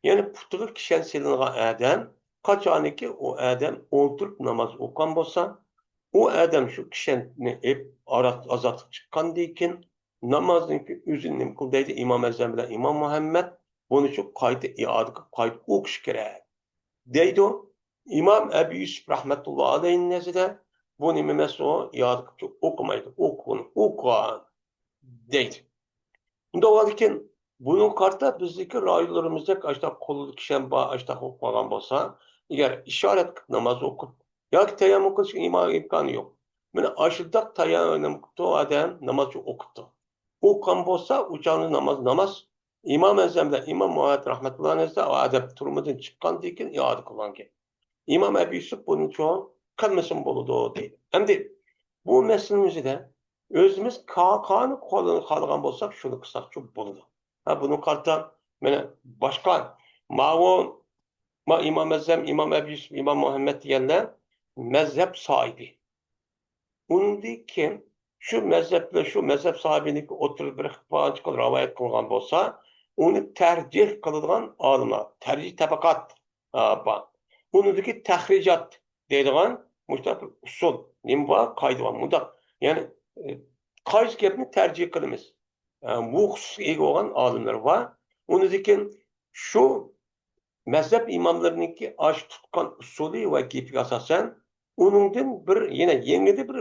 يەنى پۇتىغا كىشەن سېلىنغان ئادەم، قاچانكى ئۇ ئادەم ئولتۇرۇپ ناماز ئوقۇغان بولسا، ئۇ ئادەم شۇ كىشەننى ئېلىپ ئارا-، ئازادلىق چىققاندىن كېيىن، نامازنىڭكى ئۆزىنى نېمە قىل دەيدۇ ئىمام ئەزەم بىلەن ئىمام مۇھەممەد، بۇنى شۇ قايتا ئىئادە قىلىپ، قايتا ئوقۇش كېرەك دەيدۇ. ئىمام ئەبۇ يۈسۈپ رەھمەتۇللا ئەلەيھىنىڭ نەزىرىدە بۇ نېمە ئەمەس، ئۇ ئىئادە قىلىپ ئوقۇمايدۇ. ئوقۇغىنى ئوقۇغان دەيدۇ. ئۇنداق بولغاندىكىن، بۇنىڭغا قارىتا بىزدىكى رايونلىرىمىزدەك ئاشۇنداق قولىدا كىشەن بار، ئاشۇنداق ئوقۇغان بولسا، ئەگەر ئىشارەت قىلىپ ناماز ئوقۇپ ياكى تەيەممۇم قىلىشنىڭ ئىما-، ئىمكانى يوق. مانا ئاشۇنداق تەيەممۇم قىپتۇ ئادەم، ناماز ئوقۇپتۇ. ئوقۇغان بولسا، ئۇ چاغدا ناماز ناماز. ئىمام ئەزەم بىلەن ئىمام مۇھەممەد رەھمەتۇللا ئەلەيھى ئۇ ئادەم تۈرمىدىن چىققاندىن كېيىن ئىئادە قىلغان گەپ. ئىمام ئەبۇ يۈسۈپ بۇنى چوڭ قىلمىسىمۇ بولىدۇ دەيدۇ. ئەمدى بۇ مەسىلىنىڭ ئۆزىدە ئۆزىمىز قا-، قانۇن قولىنى خالىغان بولساق، شۇنى قىلساقچۇ بولىدۇ. ھە، بۇنى قارىتا، مانا باشقا، ماۋۇ، ما ئىمام ئەزەم، ئىمام ئەبۇ يۈسۈپ، ئىمام مۇھەممەد دېگەنلەر مەزھەپ ساھىبى. ئۇندىن كېيىن شۇ مەزھەپ بىلەن شۇ مەزھەپ ساھىبىنىڭكى ئوتتۇرىدا بىر پالانچە قىل رىۋايەت قىلغان بولسا، ئۇنى تەرجىھ قىلىدىغان ئالىملار، تەرجىھ تەبەقات، ئا، بار. ئۇنىڭدىكى تەخرىجات دەيدىغان مۇشۇنداق بىر ئۇسۇل، نېمە بار، قائىدە بار، مۇنداق. يەنى، ئە، قايسى گەپنى تەرجىھ قىلىمىز؟ ئە، بۇ خۇسۇسقا ئىگە بولغان ئالىملار بار. ئۇنىڭدىن كېيىن شۇ مەزھەپ ئىماملىرىنىڭكى ئاشۇ تۇتقان ئۇسۇلى ۋە گېپىگە ئاساسەن، ئۇنىڭدىن بىر، يەنە يېڭىدىن بىر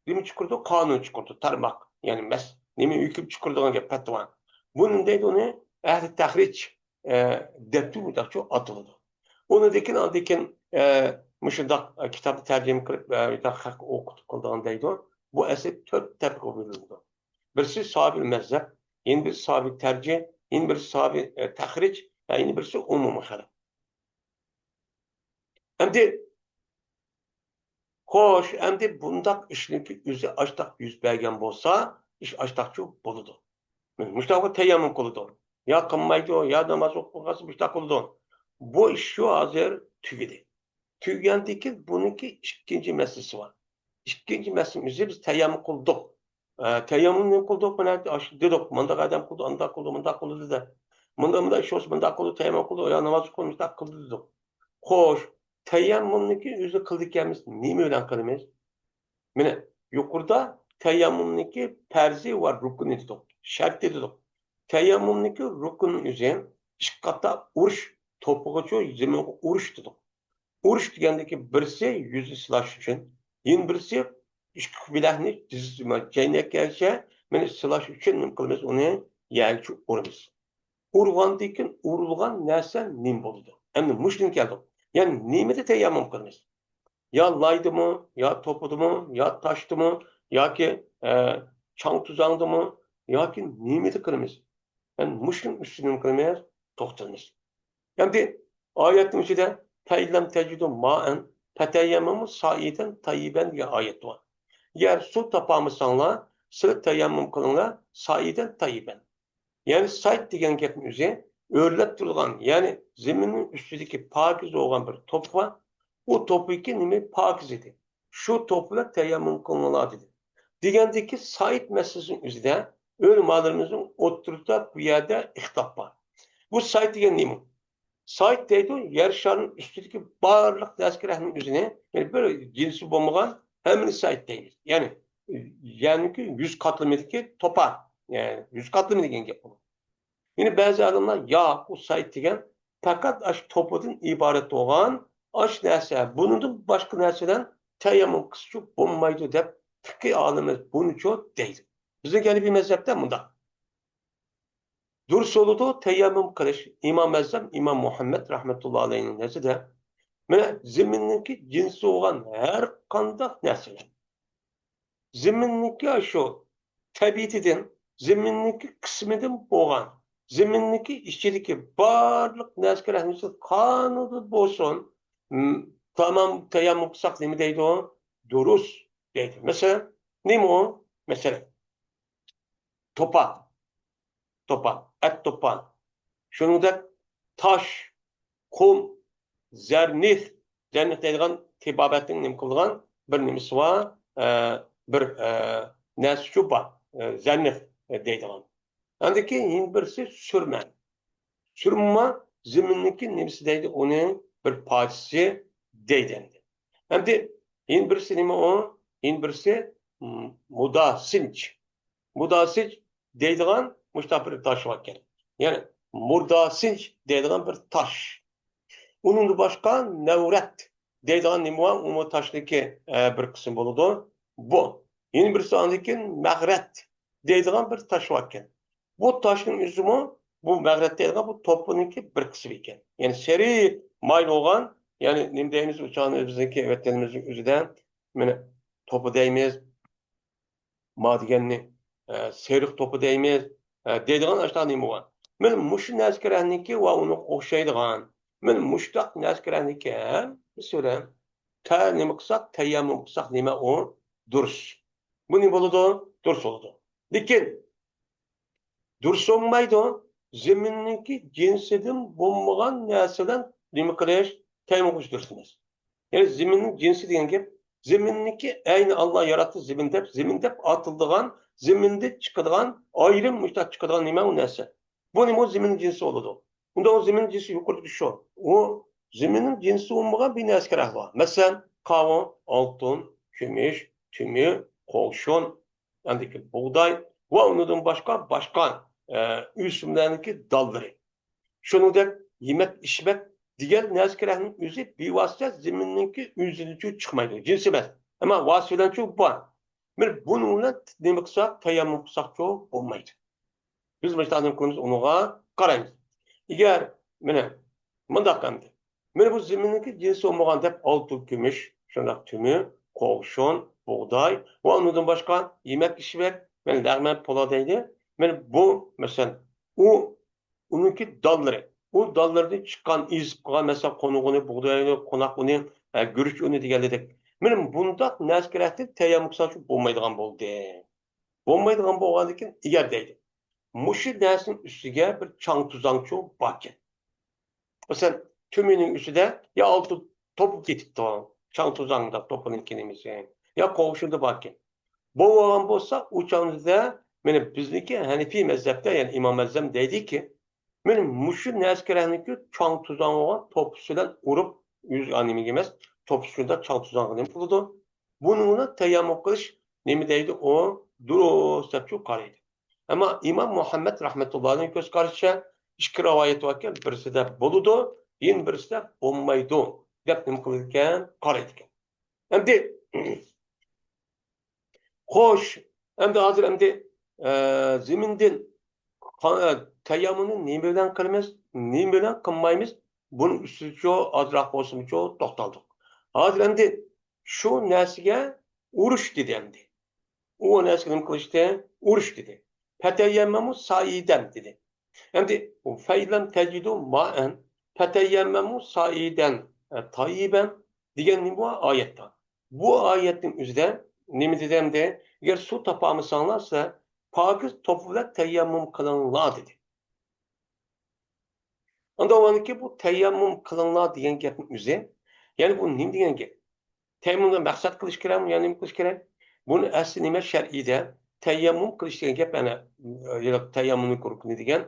نېمە چىقىرىدۇ؟ قانۇن چىقىرىدۇ، تارماق. يەنى مەس-، نېمە ھۆكۈم چىقىرىدىغان گەپ، پەتىۋا. بۇنى دەيدۇ، ئۇنى ئەھلى تەخرىج، ئە، دەپتۇ مۇنداقچۇ ئاتىلىدۇ. ئۇنىڭدىن كېيىن، ئاندىن كېيىن، ئە، مۇشۇنداق، ئە، كىتابنى تەرجىمە قىلىپ، ئە، مۇنداق خەققە ئوقۇتۇپ قىلىدىغان دەيدۇ. بۇ ئەسلى تۆت تەبىقىگە بۆلۈنىدۇ. بىرسى ساھىبىل مەزھەپ، يەنە بىرسى ساھىبىل تەرجىھ، يەنە بىرسى ساھىبىل، ئە، تەخرىج، يەنە بىرسى ئومۇمىي خەلق. ئەمدى، خوش، ئەمدى بۇنداق ئىشنىڭكى ئۆزى ئاشتاق يۈز بەرگەن بولسا، ئىش ئاشتاقچۇ بولىدۇ. مۇشتاققۇ تەيەممۇم قىلىدۇ. يا قىلمايدۇ، يا ناماز ئوقۇپ قالسا مۇشتاق قىلىدۇ. بۇ ئىش شۇ ھازىر تۈگىدى. تۈگىگەندىن كېيىن بۇنىڭكى ئىككىنچى مەسىلىسى بار. ئىككىنچى مەسىلىمىز، بىز تەيەممۇم قىلدۇق. ئە، تەيەممۇم نېمە قىلدۇق؟ مانا ئاشۇ دېدۇق، مۇنداق ئادەم قىلدى، ئانداق قىلدى، مۇنداق قىلدى دەپ. مۇنداق، مۇنداق ئىش بولسا، مۇنداق قىلدى، تەيەممۇم قىلدى، يا ناماز ئوقۇدى، مۇنداق قىلدى دېدۇق. خوش، تەيەممۇمنىڭكى ئۆزى قىلىدىكەنمىز، نېمە بىلەن قىلىمىز؟ مانا يۇقىرىدا تەيەممۇمنىڭكى پەرزى ۋە رۇكنى دېدۇق، شەرتى دېدۇق. تەيەممۇمنىڭكى رۇكنى ئۆزى ئىككى قاتا ئۇرۇش، توپىغىچۇ زېمىنغا ئۇرۇش دېدۇق. ئۇرۇش دېگەندىكى بىرسى يۈزنى سىلاش ئۈچۈن، يەنە بىرسى ئىككى بىلەكنى تىز-، چەينەككەنچە مانا سىلاش ئۈچۈن نېمە قىلىمىز؟ ئۇنى يەرگىچە ئۇرىمىز. ئۇرغاندىن كېيىن ئۇرۇلغان نەرسە نېمە بولىدۇ؟ ئەمدى مۇشۇنى كەلدۇق. يەنى نېمىدە تەيەممۇم قىلىمىز؟ يا لايدىمۇ، يا توپىدىمۇ، يا تاشتىمۇ، ياكى، ئە، چاڭ-توزاڭدىمۇ، ياكى نېمىدە قىلىمىز؟ يەنى مۇشۇنىڭ ئۈستىدە نېمە قىلىمىز؟ توختىلىمىز. ئەمدى ئايەتنىڭ ئىچىدە فەئىن لەم تەجىدۇ مائەن فەتەيەممەمۇ سائىدەن تەييىبەن دېگەن ئايەت بار. ئەگەر سۇ تاپالمىساڭلار، سىلەر تەيەممۇم قىلىڭلار سائىدەن تەييىبەن. يەنى سائىد دېگەن گەپنىڭ ئۆزى ئۆرلەپ تۇرىدىغان، يەنى زېمىننىڭ ئۈستىدىكى پاكىز بولغان بىر توپا، ئۇ توپىكى نېمە پاكىز ئىدى. شۇ توپا بىلەن تەيەممۇم قىلىڭلار دېدى. دېگەندىكى سائىد مەسىلىسىنىڭ ئۆزىدە ئۆلىمالىرىمىزنىڭ ئوتتۇرىدا بۇ يەردە ئىختىلاپ بار. بۇ سائىد دېگەن نېمە؟ سائىد دەيدۇ، يەر شارىنىڭ ئۈستىدىكى بارلىق دەسكىرەكنىڭ ئۆزىنى، يەنى بىر جىنسى بولمىغان ھەممىنى سائىد دەيمىز. يەنى، يەرنىڭكى يۈز قاتلىمىدىكى توپا، يەنى يۈز قاتلىمى دېگەن گەپ بۇ. يەنى بەزى ئالىملار، ياق، ئۇ سائىد دېگەن پەقەت ئاشۇ توپىدىن ئىبارەت بولغان ئاشۇ نەرسە، بۇنىڭدىن باشقا نەرسىدىن تەيەممۇم قىلسىچۇ بولمايدۇ دەپ، پىقھىي ئالىملار بۇنىچۇ دەيدۇ. بىزنىڭ ھەنىفىي مەزھەپتە مۇنداق. دۇرۇس بولىدۇ، تەيەممۇم قىلىش. ئىمام ئەزەم، ئىمام مۇھەممەد رەھمەتۇللا ئەلەيھىنىڭ نەزىرىدە مانا زېمىننىڭكى جىنسى بولغان ھەر قانداق نەرسىلەر. زېمىننىڭكى شۇ تەبىئىتىدىن، زېمىننىڭكى قىسمىدىن بولغان، زېمىننىڭكى ئىچىدىكى بارلىق نەرسىگە رەھمىسى قانۇندا بولسۇن، م، تامام تەيەممۇم قىلساق نېمە دەيدۇ؟ دۇرۇس دەيدۇ. مەسىلەن، نېمە ئۇ؟ مەسىلەن، توپا، توپا، ئەت توپا. شۇنىڭدەك تاش، قۇم، زەرنىخ، زەرنىخ دەيدىغان تېبابەتنىڭ نېمە قىلىدىغان بىر نېمىسى بار، ئە، بىر، ئە، نەرسىچۇ بار، ئە، زەرنىخ، ئە، دەيدىغان. ئاندىن كېيىن يەنە بىرسى سۈرمە. سۈرمە زېمىننىڭكى نېمىسى دەيدۇ، ئۇنى بىر پارچىسى دەيدۇ ئەمدى. ئەمدى يەنە بىرسى نېمە ئۇ؟ يەنە بىرسى، م، مۇداسىنچ. مۇداسىنچ دەيدىغان مۇشۇنداق بىر تاش باركەن. يەنى مۇرداسىنچ دەيدىغان بىر تاش. ئۇنىڭدىن باشقا نەۋرەت دەيدىغان نېمە بار؟ ئۇمۇ تاشنىڭكى، ئە، بىر قىسمى بولىدۇ. بۇ. يەنە بىرسى ئاندىن كېيىن مەغرەت دەيدىغان بىر تاش باركەن. بۇ تاشنىڭ ئۆزىمۇ، بۇ مەغرەت دەيدىغان بۇ توپىنىڭكى بىر قىسمى ئىكەن. يەنى سېرىق مايىل بولغان، يەنى نېمە دەيمىز، ئۇ چاغنى بىزنىڭكى ۋەتىنىمىزنىڭ ئۆزىدە، مانا، توپا دەيمىز، ما دېگەننى، ئە، سېرىق توپا دەيمىز، ئە، دەيدىغان ئاشۇنداق نېمە بار. مانا مۇشۇ نەرسىگە رەھنىكى ۋە ئۇنىڭغا ئوخشايدىغان، مانا مۇشۇنداق نەرسىگە رەھنىكى ھەممىسى بىلەن تە-، نېمە قىلساق، تەيەممۇم قىلساق نېمە ئۇ؟ دۇرۇس. بۇ نېمە بولىدۇ؟ دۇرۇس بولىدۇ. لېكىن دۇرۇس بولمايدۇ. زېمىننىڭكى جىنسىدىن بولمىغان نەرسىدىن نېمە قىلىش؟ تەيەممۇم قىلىش دۇرۇس ئەمەس. يەنى زېمىننىڭ جىنسى دېگەن گەپ، زېمىننىڭكى ئەينى ئاللا ياراتتى زېمىن دەپ، زېمىن دەپ ئاتىلىدىغان، زېمىندىن چىقىدىغان، ئايرىم مۇشۇنداق چىقىدىغان نېمە ئۇ نەرسە. بۇ نېمە؟ ئۇ زېمىننىڭ جىنسى بولىدۇ. ئۇندا ئۇ زېمىننىڭ جىنسى يۇقىرىدىكى شۇ. ئۇ زېمىننىڭ جىنسى بولمىغان بىر نەرسە كېرەك بار. مەسىلەن، قاۋۇن، ئالتۇن، كۈمۈش، تۈمۈ، قوغۇشۇن، ئاندىن كېيىن بۇغداي ۋە ئۇنىڭدىن باشقا، باشقا، ئە، ئۆسۈملەرنىڭكى دانلىرى. شۇنىڭدەك يېمەك، ئىچمەك دېگەن نەرسە كېرەكنىڭ ئۆزى بىۋاسىتە زېمىننىڭكى ئۆزىدىنچۇ چىقمايدۇ، جىنسى ئەمەس. ئەمما ۋاسىتە بىلەنچۇ بار. بىر بۇنىڭ بىلەن نېمە قىلساق، تەيەممۇم قىلساقچۇ بولمايدۇ. بىز مۇشۇنداق نېمە قىلىمىز، ئۇنىڭغا قارايمىز. ئەگەر، مانا، مۇنداق ئەمدى. مانا بۇ زېمىننىڭكى جىنسى بولمىغان دەپ ئالتۇن، كۈمۈش، شۇنداق تۈمۈ، قوغۇشۇن، بۇغداي ۋە ئۇنىڭدىن باشقا يېمەك ئىچمەك، مانا لەغمەن پولا دەيدۇ. مانا بۇ، مەسىلەن، ئۇ، ئۇنىڭكى دانلىرى. ئۇ دانلىرىدىن چىققان، ئېزىپ قالغان، مەسىلەن، قونۇق ئۇنى، بۇغداي ئۇنى، قوناق ئۇنى، ئە، گۈرۈچ ئۇنى دېگەندەك. مانا بۇنداق نەرسە كېرەكتىن تەيەممۇم قىلساڭچۇ بولمايدىغان بولدى. بولمايدىغان بولغاندىكىن ئەگەر دەيدۇ، مۇشۇ نەرسىنىڭ ئۈستىگە بىر چاڭ توزاڭچۇ باركەن. مەسىلەن، تۈمىنىڭ ئۈستىدە يا ئالتۇن توپا كېتىپتۇ، چاڭ توزاڭدا توپىنىڭ كېلىمىسى، يا قوغۇشۇندا باركەن. بولغان بولسا، ئۇ چاغدا مانا بىزنىڭكى ھەنىفىي مەزھەپتە، يەنى ئىمام ئەزەم دەيدىكى، مانا مۇشۇ نەرسە كېرەكنىكى چاڭ توزاڭ بولغان توپىسى بىلەن ئۇرۇپ، يۈز نېمىگە ئەمەس، توپىسى شۇنداق چاڭ توزاڭغا نېمە قىلىدۇ؟ بۇنىڭ بىلەن تەيەممۇم قىلىش نېمە دەيدۇ؟ ئۇ دۇرۇس دەپچۇ قارايدۇ. ئەمما ئىمام مۇھەممەد رەھمەتۇللاھنىڭ كۆز قارىشىچە ئىككى رىۋايەت باركەن، بىرسىدە بولىدۇ، يەنە بىرسىدە بولمايدۇ دەپ نېمە قىلىدىكەن؟ قارايدىكەن. ئەمدى، خوش، ئەمدى ھازىر ئەمدى، ئە، زېمىندىن قا-، ئە، تەيەممۇمنى نېمە بىلەن قىلىمىز، نېمە بىلەن قىلمايمىز، بۇنىڭ ئۈستىدىچۇ ئازراق بولسىمۇچۇ توختالدۇق. ھازىر ئەمدى شۇ نەرسىگە ئۇرۇش دېدى ئەمدى. ئۇ نەرسىگە نېمە قىلىشتى؟ ئۇرۇش دېدى. پەتەيەممەمۇ سائىدەن دېدى. ئەمدى فەئىلەم تەجىدۇ مائەن پەتەيەممەمۇ سائىدەن، ئە، تايىبەن دېگەن نېمە بۇ ئايەتتە؟ بۇ ئايەتنىڭ ئۆزىدە نېمە دېدى ئەمدى؟ ئەگەر سۇ تاپالمىساڭلار سىلەر پاكىز توپا بىلەن تەيەممۇم قىلىڭلار دېدى. ئاندىن ئۇنىڭكى بۇ تەيەممۇم قىلىڭلار دېگەن گەپنىڭ ئۆزى، يەنى بۇ نېمە دېگەن گەپ؟ تەيەممۇمدا مەقسەت قىلىش كېرەكمۇ، يەنى نېمە قىلىش كېرەك؟ بۇنى ئەسلى نېمە شەرئىيدە؟ تەيەممۇم قىلىش دېگەن گەپ، يەنى، يەنى تەيەممۇمنىڭ رۇكنى دېگەن.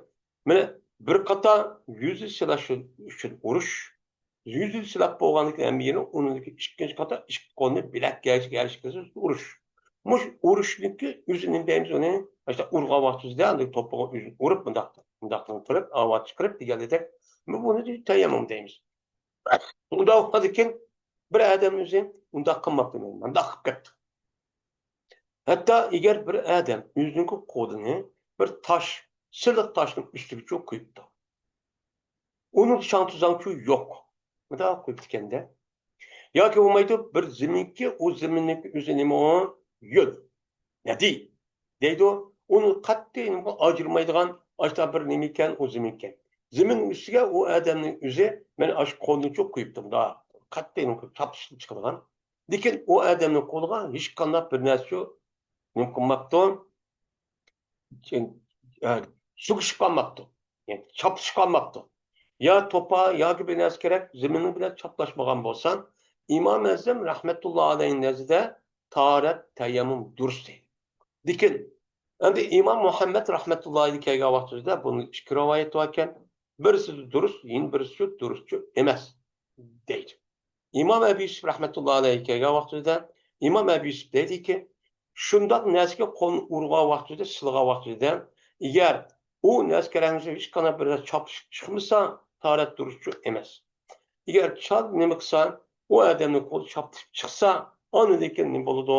مانا بىر قاتار يۈزنى سىلاش ئۈچۈن ئۇرۇش، يۈزنى سىلاپ بولغاندىن كېيىن ھەممە يېرىنى ئۇنىڭدىكى ئىككىنچى قاتار ئىككى قولنى بىلەككە يەرلىشتۈرۈش ئۇرۇش. مۇشۇ ئۇرۇشنىڭكى ئۆزى نېمە دەيمىز ئۇنى؟ مۇشۇنداق ئۇرغان ۋاقتىمىزدا ئاندىن توپىغا ئۆزىنى ئۇرۇپ مۇنداق، مۇنداق قىلىپ ئاۋاز چىقىرىپ دېگەندەك، بۇنى تەيەممۇم دەيمىز. ئۇنداق بولغاندىكىن بىر ئادەم ئۆزى ئۇنداق قىلماپتۇ، مانداق قىلىپ كەتتى. ھەتتا ئەگەر بىر ئادەم ئۆزىنىڭكى قولىنى بىر تاش، سىلىق تاشنىڭ ئۈستىگىچۇ قويۇپتۇ. ئۇنىڭ چاڭ توزاڭچۇ يوق. مۇنداق قويۇپتىكەندە. ياكى بولمايدۇ، بىر زېمىنكى، ئۇ زېمىننىڭ ئۆزى نېمە ئۇ؟ يۆل. نەدى؟ دەيدۇ. ئۇنى قەتئىي نېمە ئاجرىمايدىغان ئاشتا بىر نېمە ئىكەن، ئۇ زېمىن ئىكەن. زېمىننىڭ ئۈستىگە ئۇ ئادەمنىڭ ئۆزى، مەن ئاشۇ قولنى چوق قويۇپتۇم دا. قەتئىي نېمە چاپلىشىپ چىقىدىغان. لېكىن ئۇ ئادەمنىڭ قولىغا ھېچقانداق بىر نەرسە نېمە قىلماپتۇ؟ ئە، سۆكۈشۈپ قالماپتۇ. يەنى چاپلىشىپ قالماپتۇ. يا توپا ياكى بىر نەرسە كېرەك، زېمىننىڭ بىلەن چاپلاشمىغان بولسا، ئىمام ئەزەم رەھمەتۇللا ئەلەيھىنىڭ نەزىرىدە تاھارەت تەيەممۇم دۇرۇس دەيدۇ. لېكىن ئەمدى ئىمام مۇھەممەد رەھمەتۇللا ئەلەيھى كەلگەن ۋاقتىدا بۇنىڭ ئىككى رىۋايەت باركەن، بىرسى دۇرۇس، يەنە بىرسى دۇرۇسچۇ ئەمەس دەيدۇ. ئىمام ئەبۇ يۈسۈپ رەھمەتۇللا ئەلەيھى كەلگەن ۋاقتىدا ئىمام ئەبۇ يۈسۈپ دەيدىكى، شۇنداق نەرسىگە قولنى ئۇرغان ۋاقتىدا، سىلىغان ۋاقتىدا، ئەگەر ئۇ نەرسە كەرەڭزى ھېچقانداق بىر نەرسە چاپلىشىپ چىقمىسا، تاھارەت دۇرۇسچۇ ئەمەس. ئەگەر چاپ نېمە قىلسا، ئۇ ئادەمنىڭ قولى چاپلىشىپ چىقسا، ئاندىن كېيىن نېمە بولىدۇ؟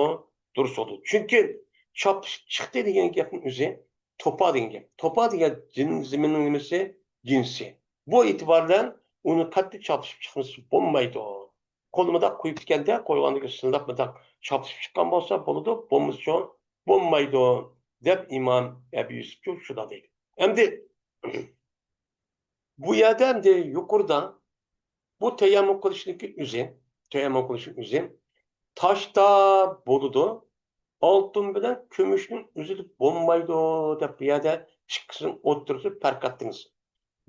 دۇرۇس بولىدۇ. چۈنكى چاپلىشىپ چىقتى دېگەن گەپنىڭ ئۆزى توپا دېگەن گەپ. توپا دېگەن جىن-، زېمىننىڭ نېمىسى؟ جىنسى. بۇ ئېتىبار بىلەن ئۇنى قەتئىي چاپلىشىپ چىقمىسا بولمايدۇ. قولنى مۇنداق قويۇپتىكەندە، قويغاندىن كېيىن سىلىنىپ مۇنداق چاپلىشىپ چىققان بولسا بولىدۇ، بولمىسىچۇ بولمايدۇ، دەپ ئىمام ئەبۇ يۈسۈپچۇ شۇنداق دەيدۇ. ئەمدى بۇ يەردە ئەمدى يۇقىرىدا بۇ تەيەممۇم قىلىشنىڭكى ئۆزى، تەيەممۇم قىلىشنىڭ ئۆزى تاشتا بولىدۇ، ئالتۇن بىلەن كۈمۈشنىڭ ئۆزىدە بولمايدۇ دەپ بۇ يەردە ئىككىسىنىڭ ئوتتۇرىسىدا پەرق ئەتتىڭىز.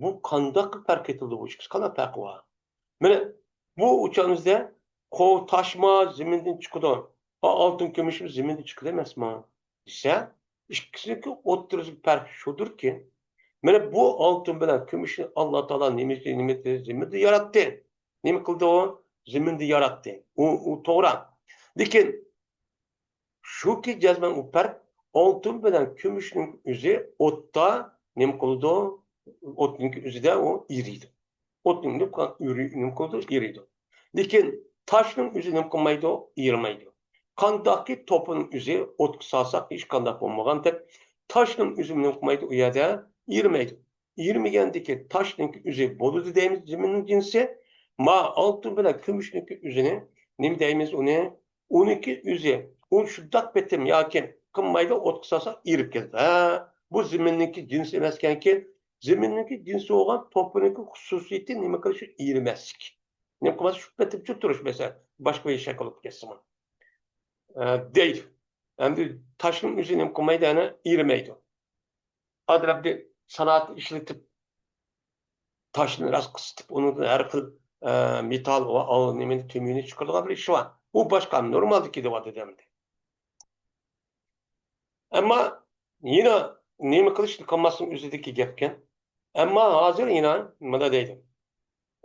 بۇ قانداق پەرق ئېتىلىدۇ؟ بۇ ئىككىسى قانداق پەرقى بار؟ مانا بۇ ئۇچامىزدا قو-، تاشمۇ زېمىندىن چىقىدۇ. ئا، ئالتۇن كۈمۈشمۇ زېمىندىن چىقىدۇ ئەمەسمۇ؟ دېسە، ئىككىسىنىڭكى ئوتتۇرىسىدىكى پەرق شۇدۇركى، مانا بۇ ئالتۇن بىلەن كۈمۈشنى ئاللا تائالا نېمە، نېمە زېمىندا ياراتتى. نېمە قىلدى ئۇ؟ زېمىندا ياراتتى. ئۇ، ئۇ توغرا. لېكىن شۇكى جەزمەن ئۇ پەرق، ئالتۇن بىلەن كۈمۈشنىڭ ئۆزى ئوتتا، نېمە قىلىدۇ؟ ئوتنىڭكى ئۆزىدە ئۇ ئېرىيدۇ. ئوتنىڭ نېمە قىلىدۇ؟ ئېرىيدۇ. لېكىن تاشنىڭ ئۆزى نېمە قىلمايدۇ؟ ئېرىمەيدۇ. قانداقكى توپىنىڭ ئۆزى ئوتقا سالساق ھېچقانداق بولمىغاندەك، تاشنىڭ ئۆزى نېمە قىلمايدۇ؟ ئۇ يەردە ئېرىمەيدۇ. ئېرىمىگەندىكى تاشنىڭكى ئۆزى بولىدۇ دەيمىز، زېمىننىڭ جىنسى. ما ئالتۇن بىلەن كۈمۈشنىڭكى ئۆزىنى نېمە دەيمىز ئۇنى؟ ئۇنىڭكى ئۆزى، ئۇ شۇنداق پېتىم ياكى قىلمايدۇ، ئوتقا سالسا ئېرىپ كېتىدۇ. ھە، بۇ زېمىننىڭكى جىنسى ئەمەسكەنكى، زېمىننىڭكى جىنسى بولغان توپىنىڭكى خۇسۇسىيىتى نېمە قىلىش؟ ئېرىمەسلىك. نېمە قىلماس؟ شۇ پېتىمچە تۇرۇش، مەسىلەن، باشقا بىر شەكىل بولۇپ كەتسىمۇ. ئە، دەيدۇ. ئەمدى تاشنىڭ ئۆزى نېمە قىلمايدۇ؟ يەنە ئېرىمەيدۇ. ئادەم بىر سانائەتنى ئىشلىتىپ، تاشنى راست قىسىتىپ، ئۇنىڭدىن ھەر خىل، ئە، مېتال ۋە ئال-، نېمىنى، تۈمۈرنى چىقىرىدىغان بىر ئىش بار. ئۇ باشقا، نورمالدىكى دەۋاتىدۇ ئەمدى. ئەمما يەنە نېمە قىلىشنى قىلماسنىڭ ئۆزىدىكى گەپكەن. ئەمما ھازىر يەنە مۇنداق دەيدۇ.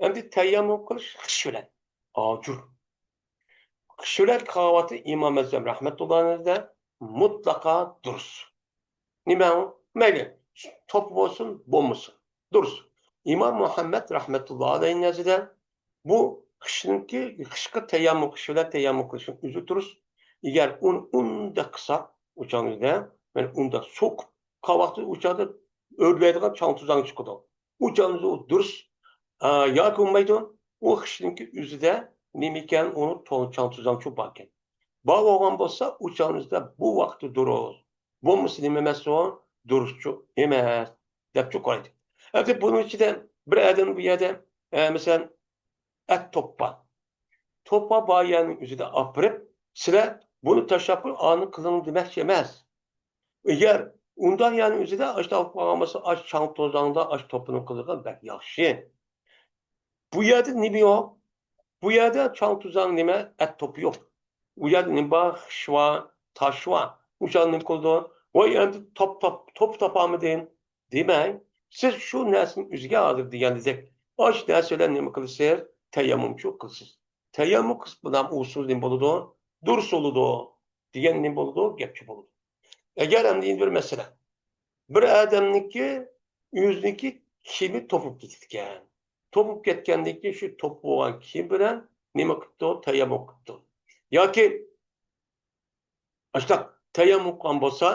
ئەمدى تەيەممۇم قىلىش خىش بىلەن. ئاجۇر. خىش بىلەن قىلغان ۋاقتى ئىمام ئەزەم رەھمەتۇللاھىنىڭ نەزىرىدە مۇتلەقا دۇرۇس. نېمە ئۇ؟ مەيلى، توپا بولسۇن، بولمىسۇن. دۇرۇس. ئىمام مۇھەممەد رەھمەتۇللا ئەلەيھىنىڭ نەزىرىدە بۇ خىشنىڭكى، خىشقا تەيەممۇم، خىش بىلەن تەيەممۇم قىلىشنىڭ ئۆزى دۇرۇس. ئەگەر ئۇنى ئۇنداق قىلساق، ئۇ چاغدا، مانا ئۇنداق سوقۇپ، قاۋاقتىن ئۇ چاغدا ئۆرلەيدىغان چاڭ-توزاڭ چىقىدۇ. ئۇ چاغدا ئۇ دۇرۇس، ئا، ياكى بولمايدۇ. ئۇ خىشنىڭكى ئۆزىدە نېمە ئىكەن، ئۇنىڭ تو-، چاڭ-توزاڭچۇ باركەن. بار بولغان بولسا، ئۇ چاغدا بۇ ۋاقىتتا دۇرۇس. بولمىسا نېمە ئەمەس ئۇ؟ دۇرۇسچۇ ئەمەس، دەپچۇ قارايدۇ. ئەمدى بۇنىڭ ئىچىدە بىر ئادەم بۇ يەردە، ئە، مەسىلەن، ئەت توپا. توپا بار يەرنىڭ ئۆزىدە ئاپىرىپ، سىلەر بۇنى تاشلاپ قويۇپ، ئانى قىلىڭ دېمەكچى ئەمەس. ئەگەر ئۇنداق يەرنىڭ ئۆزىدە ئاشۇنداق ئېلىپ قالغان بولسا، ئاش چاڭ توزاڭدا ئاش توپىنى قىلىدىغان بەك ياخشى. بۇ يەردە نېمە يوق؟ بۇ يەردە چاڭ توزاڭ نېمە؟ ئەت توپا يوق. ئۇ يەردە نېمە بار؟ خىش بار، تاش بار. ئۇ چاغدا نېمە قىلىدۇ؟ ۋاي، ئەمدى توپ، توپ، توپ تاپالمىدىم. دېمەك، سىز شۇ نەرسىنى ئۆزىگە ھازىر دېگەندەك، ئاشۇ نەرسە بىلەن نېمە قىلىسىز؟ تەيەممۇمچۇ قىلىسىز. تەيەممۇم قىلسا بۇنىڭ ئۇسۇلى نېمە بولىدۇ؟ دۇرۇس بولىدۇ. دېگەن نېمە بولىدۇ؟ گەپچۇ بولىدۇ. ئەگەر ئەمدى يەنە بىر مەسىلە. بىر ئادەمنىڭكى ئۆزىنىڭكى كىيىمى توپۇپ كېتىدىكەن. توپۇپ كەتكەندىن كېيىن شۇ توپۇپ بولغان كىيىم بىلەن نېمە قىپتۇ؟ تەيەممۇم قىپتۇ. ياكى ئاشۇنداق تەيەممۇم قىلغان بولسا،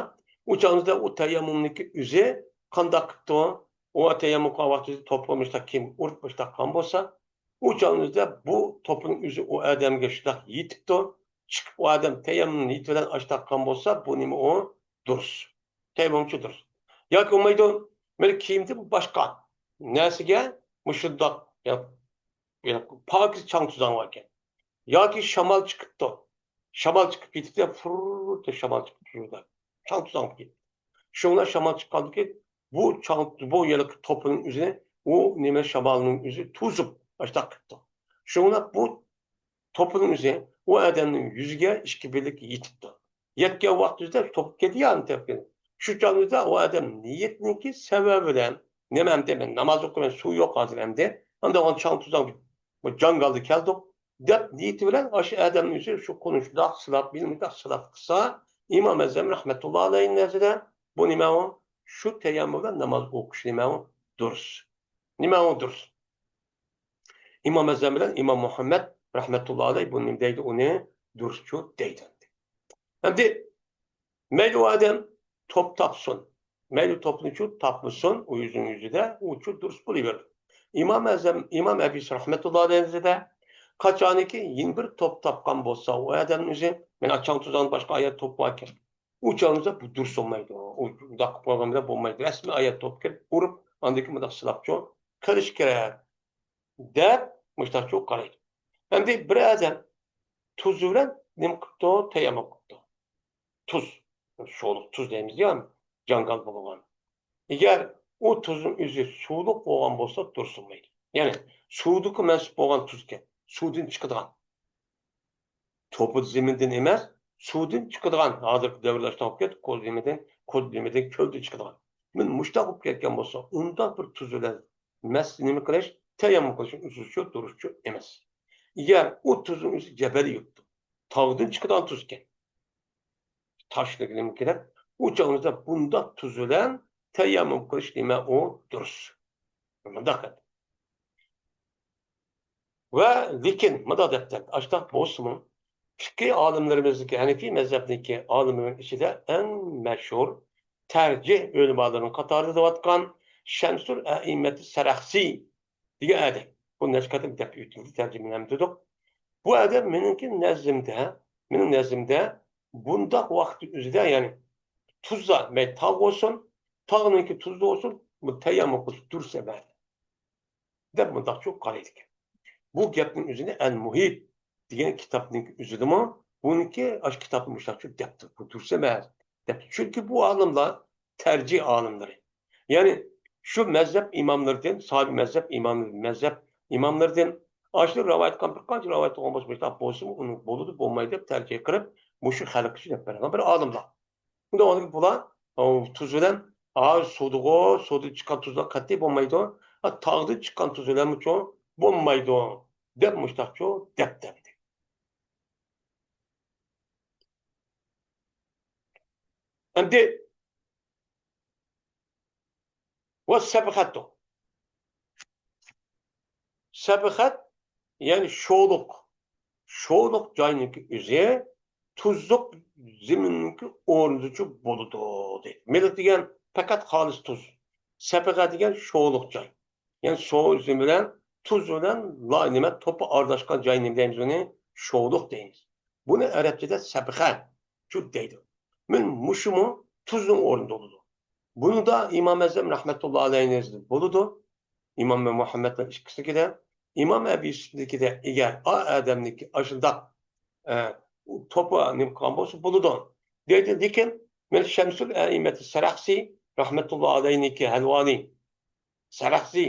ئۇ چاغدا ئۇ تەيەممۇمنىڭكى ئۆزى قانداق قىپتۇ؟ ئۇ تەيەممۇم قىلغان ۋاقتىدا توپۇپ مۇشۇنداق كىيىم ئۇرۇپ مۇشۇنداق قىلغان بولسا، ئۇ چاغنىڭدا بۇ توپىنىڭ ئۆزى ئۇ ئادەمگە شۇنداق يېتىپتۇ. چىقىپ ئۇ ئادەم تەيەممۇم نىيىتى بىلەن ئاشتاققان بولسا، بۇ نېمە ئۇ؟ دۇرۇس. تەيەممۇمچۇ دۇرۇس. ياكى بولمايدۇ، مانا كىيىمدىن باشقا نەرسىگە مۇشۇنداق، يا-، يا-، پاكىز چاڭ توزاڭ باركەن. ياكى شامال چىقىپتۇ. شامال چىقىپ كېتىپتۇ، پۇرر دەپ شامال چىقىپ تۇرىدۇ. چاڭ توزاڭ بولۇپ كېتىپتۇ. شۇڭا شامال چىققاندىكىن بۇ چاڭ، بۇ يەرلىك توپىنىڭ ئۆزىنى، ئۇ نېمە شامالنىڭ ئۆزى توزۇپ، ئاشتاق قىپتۇ. شۇڭا بۇ توپىنىڭ ئۆزى ئۇ ئادەمنىڭ يۈزىگە ئىككى بىرلىك يېتىپتۇ. يەتكەن ۋاقتىدا توپ كەتتى يا تەپكىن. شۇ چاغدا ئۇ ئادەم نىيەتنىڭكى سەۋەبى بىلەن، نېمە ئەمدى مەن ناماز ئوقۇيمەن، سۇ يوق ھازىر ئەمدى. ئاندا ئۇ چاڭ توزاڭ بۇ جاڭگالدا كەلدۇق دەپ نىيىتى بىلەن ئاشۇ ئادەمنىڭ ئۆزى شۇ قولىنى شۇنداق سىلاپ، بېلىنى مۇنداق سىلاپ قىلسا، ئىمام ئەزەم رەھمەتۇللا ئەلەيھىنىڭ نەزىرىدە بۇ نېمە ئۇ؟ شۇ تەيەممۇم بىلەن ناماز ئوقۇش نېمە ئۇ؟ دۇرۇس. نېمە ئۇ دۇرۇس؟ ئىمام ئەزەم بىلەن ئىمام مۇھەممەد رەھمەتۇللا ئەلەيھ بۇ نېمە دەيدۇ؟ ئۇنى دۇرۇسچۇ دەيدۇ. ئەمدى مەيلى ئۇ ئادەم توپ تاپسۇن، مەيلى توپنىچۇ تاپمىسۇن، ئۇ يۈزنىڭ يۈزىدە ئۇچۇ دۇرۇس بولۇۋېرىدۇ. ئىمام ئەزەم، ئىمام ئەبىس رەھمەتۇللا ئەلەيھىدە قاچانكى يەنە بىر توپ تاپقان بولسا، ئۇ ئادەمنىڭ ئۆزى، مەن ئاچاڭ تۇزان باشقا ئايەت توپ باركەن. ئۇ چاغدا بۇ دۇرۇس بولمايدۇ. ئۇ شۇنداق قىلىپ قويغان بىلەن بولمايدۇ. رەسمىي ئايەت توپ كىرىپ ئۇرۇپ، ئاندىن كېيىن مۇنداق سىلاپچۇ قىلىش كېرەك دەپ مۇشتاقچۇ قارايدۇ. ئەمدى بىر ئادەم تۇز بىلەن نېمە قىپتۇ؟ تەيەممۇم قىپتۇ. تۇز. شولۇق تۇز دەيمىز يا، جاڭگال بولغان. ئەگەر ئۇ تۇزنىڭ ئۆزى سۇلۇق بولغان بولسا، دۇرۇس بولمايدۇ. يەنى سۇدىكى مەنسۇپ بولغان تۇزكەن، سۇدىن چىقىدىغان. توپا زېمىندىن ئەمەس، سۇدىن چىقىدىغان. ھازىرقى دەۋردە ئاشۇنداق بولۇپ كەتتى، قول زېمىندىن، قول زېمىندىن، كۆلدىن چىقىدىغان. مەن مۇشتاق بولۇپ كەتكەن بولسا، ئۇنداق بىر تۇز بىلەن مەس نېمە قىلىش، تەيەممۇم قىلىشنىڭ ئۆزىچۇ، دۇرۇسچۇ ئەمەس. ئەگەر ئۇ تۇزنىڭ ئۆزى جەبەلىي يوقتۇ، تاغدىن چىقىدىغان تۇزكەن. تاشلىق نېمە كېرەك؟ ئۇ چاغدا بۇنداق تۇز بىلەن تەيەممۇم قىلىش نېمە ئۇ؟ دۇرۇس. مۇنداق. ۋە لېكىن، مۇنداق دەپتۇ، ئاشۇنداق بولسىمۇ، پىقھىي ئالىملىرىمىزدىكى، ھەنىفىي مەزھەپنىڭكى ئالىملىرىنىڭ ئىچىدە ئەڭ مەشھۇر تەرجىھ ئۆلىمالىرىنىڭ قاتارىدا دەۋاتقان شەمسۇل ئەئىممەتى سەرەخسى دېگەن ئادەم. بۇ نەچچە قېتىم دەپ ئۆتتۇق، تەرجىمە ھەم دېدۇق. بۇ ئادەم مېنىڭكى نەزدىمدە، مېنىڭ نەزدىمدە بۇنداق ۋاقىت ئۆزىدە، يەنى تۇزدا، مەيلى تاغ بولسۇن، تاغنىڭكى تۇزدا بولسۇن، بۇ تەيەممۇم قىلىش دۇرۇس ئەمەس دەپ مۇنداقچۇ قارايدىكەن. بۇ گەپنىڭ ئۆزىنى ئەل مۇھىت دېگەن كىتابنىڭكى ئۆزىدىمۇ، بۇنىڭكى ئاشۇ كىتابنى مۇشۇنداقچۇ دەپتۇ، بۇ دۇرۇس ئەمەس دەپتۇ. چۈنكى بۇ ئالىملار تەرجىھ ئالىملىرى. يەنى شۇ مەزھەپ ئىماملىرىدىن، ساھىبى مەزھەپ ئىمام، مەزھەپ ئىماملىرىدىن ئاشۇ رىۋايەت قىلغان بىر قانچە رىۋايەت قىلغان بولسا، مۇشۇنداق بولسىمۇ، ئۇنى بولىدۇ، بولمايدۇ دەپ تەرجىھ قىلىپ، مۇشۇ خەلققە چۈشىنىپ بەرگەن بىر ئالىملار. ئۇندا ئۇنىڭ بۇلار، ئۇ تۇز بىلەن، ئا، سۇدىغۇ، سۇدىن چىققان تۇزلار قەتئىي بولمايدۇ. ئا، تاغدىن چىققان تۇز بىلەنمۇچۇ بولمايدۇ، دەپ مۇشتاقچۇ دەپ دەمدى. ئەمدى ۋە سەبخەتۇ. سەبخەت، يەنى شولۇق. شولۇق جاينىڭكى ئۆزى تۇزلۇق زېمىننىڭكى ئورنىدىچۇ بولىدۇ، دەيدۇ. مىلىق دېگەن پەقەت خالىس تۇز. سەبخە دېگەن شولۇق جاي. يەنى سۇ ئۈزۈم بىلەن تۇز بىلەن لا-، نېمە، توپا ئارىلاشقان جاينى نېمە دەيمىز ئۇنى؟ شولۇق دەيمىز. بۇنى ئەرەبچىدە سەبخە، جۇت دەيدۇ. مەن مۇشۇمۇ تۇزنىڭ ئورنىدا بولىدۇ. بۇنىدا ئىمام ئەزەم رەھمەتۇللا ئەلەيھىنىڭكىدە بولىدۇ. ئىمام مۇھەممەدنىڭ ئىككىسىنىڭكىدە، ئىمام ئەبى يۈسۈفنىڭكىدە ئەگەر ئا ئادەمنىڭكى ئاشۇنداق، ئە، توپا نېمە قىلغان بولسا بولىدۇ. دەيدۇ، لېكىن مەن شەمسۇل ئەئىممەتى سەرەخسى رەھمەتۇللا ئەلەيھىنىڭكى ھەلۋانى سەرەخسى،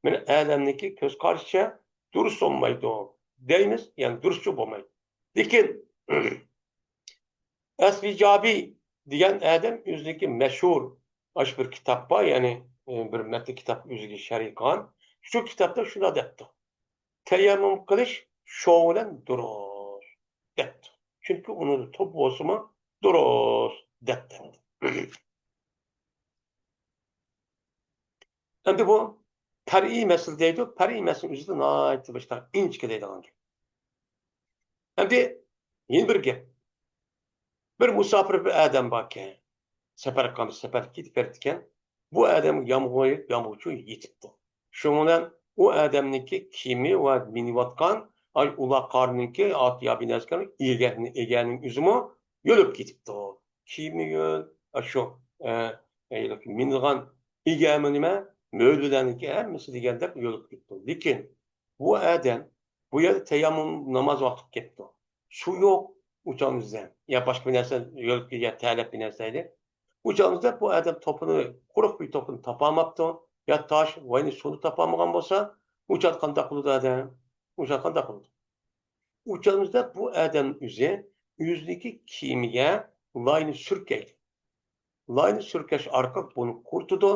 مەن ئادەمنىڭكى كۆز قارىشىچە دۇرۇس بولمايدۇ دەيمىز، يەنى دۇرۇسچۇ بولمايدۇ. لېكىن ئەسۋىجابى دېگەن ئادەم ئۆزىنىڭكى مەشھۇر ئاشۇ بىر كىتاب بار، يەنى، ئى، بىر مەتن كىتاب ئۆزىگە شەرھ قىلغان. شۇ كىتابتا شۇنداق دەپتۇ. تەيەممۇم قىلىش شۇ بىلەن دۇرۇس دەپتۇ. چۈنكى ئۇنىڭدا توپا بولسىمۇ دۇرۇس دەپتۇ. ئەمدى بۇ پەرئىي مەسىلە دەيدۇ. پەرئىي مەسىلە ئۆزىدە ناھايىتى باشتا ئىنچىكە دەيدىغان گەپ. ئەمدى يەنە بىر گەپ. بىر مۇساپىر بىر ئادەم باركەن. سەپەر قىلغان، سەپەرگە كېتىپ بېرىپتىكەن. بۇ ئادەم يامغۇر، يامغۇرچۇ يېتىپتۇ. شۇنىڭ بىلەن ئۇ ئادەمنىڭكى كىيىمى ۋە مىنىۋاتقان، ئاي، ئۇلاق قارنىڭكى ئات يا بىنەسكەن ئىگەنىڭ، ئىگەنىڭ ئۆزىمۇ يۆلۈپ كېتىپتۇ. كىيىمى يۆل، ئاشۇ، ئە، ئە، مىنىدىغان ئىگەمۇ نېمە، مۆلىلەرنىڭكى ھەممىسى دېگەندەك يۆلۈپ كېتىپتۇ. لېكىن بۇ ئادەم بۇ يەردە تەيەممۇم ناماز ۋاقتى كەپتۇ. سۇ يوق، ئۇچامىزدا. يا باشقا بىر نەرسە يۆلۈپ كېلگەن، تەلەپ بىر نەرسە ئىدى. ئۇچامىزدا بۇ ئادەم توپىنى، قۇرۇق بىر توپىنى تاپالماپتۇ. يا تاش، ۋاينى سۇنى تاپالمىغان بولسا، ئۇچات قانداق قىلىدۇ ئادەم؟ ئۇچات قانداق قىلىدۇ؟ ئۇچامىزدا بۇ ئادەم ئۆزى، ئۆزىنىڭكى كىيىمىگە لاينى سۈركەيدۇ. لاينى سۈركەش ئارقىلىق بۇنى قۇرۇتىدۇ.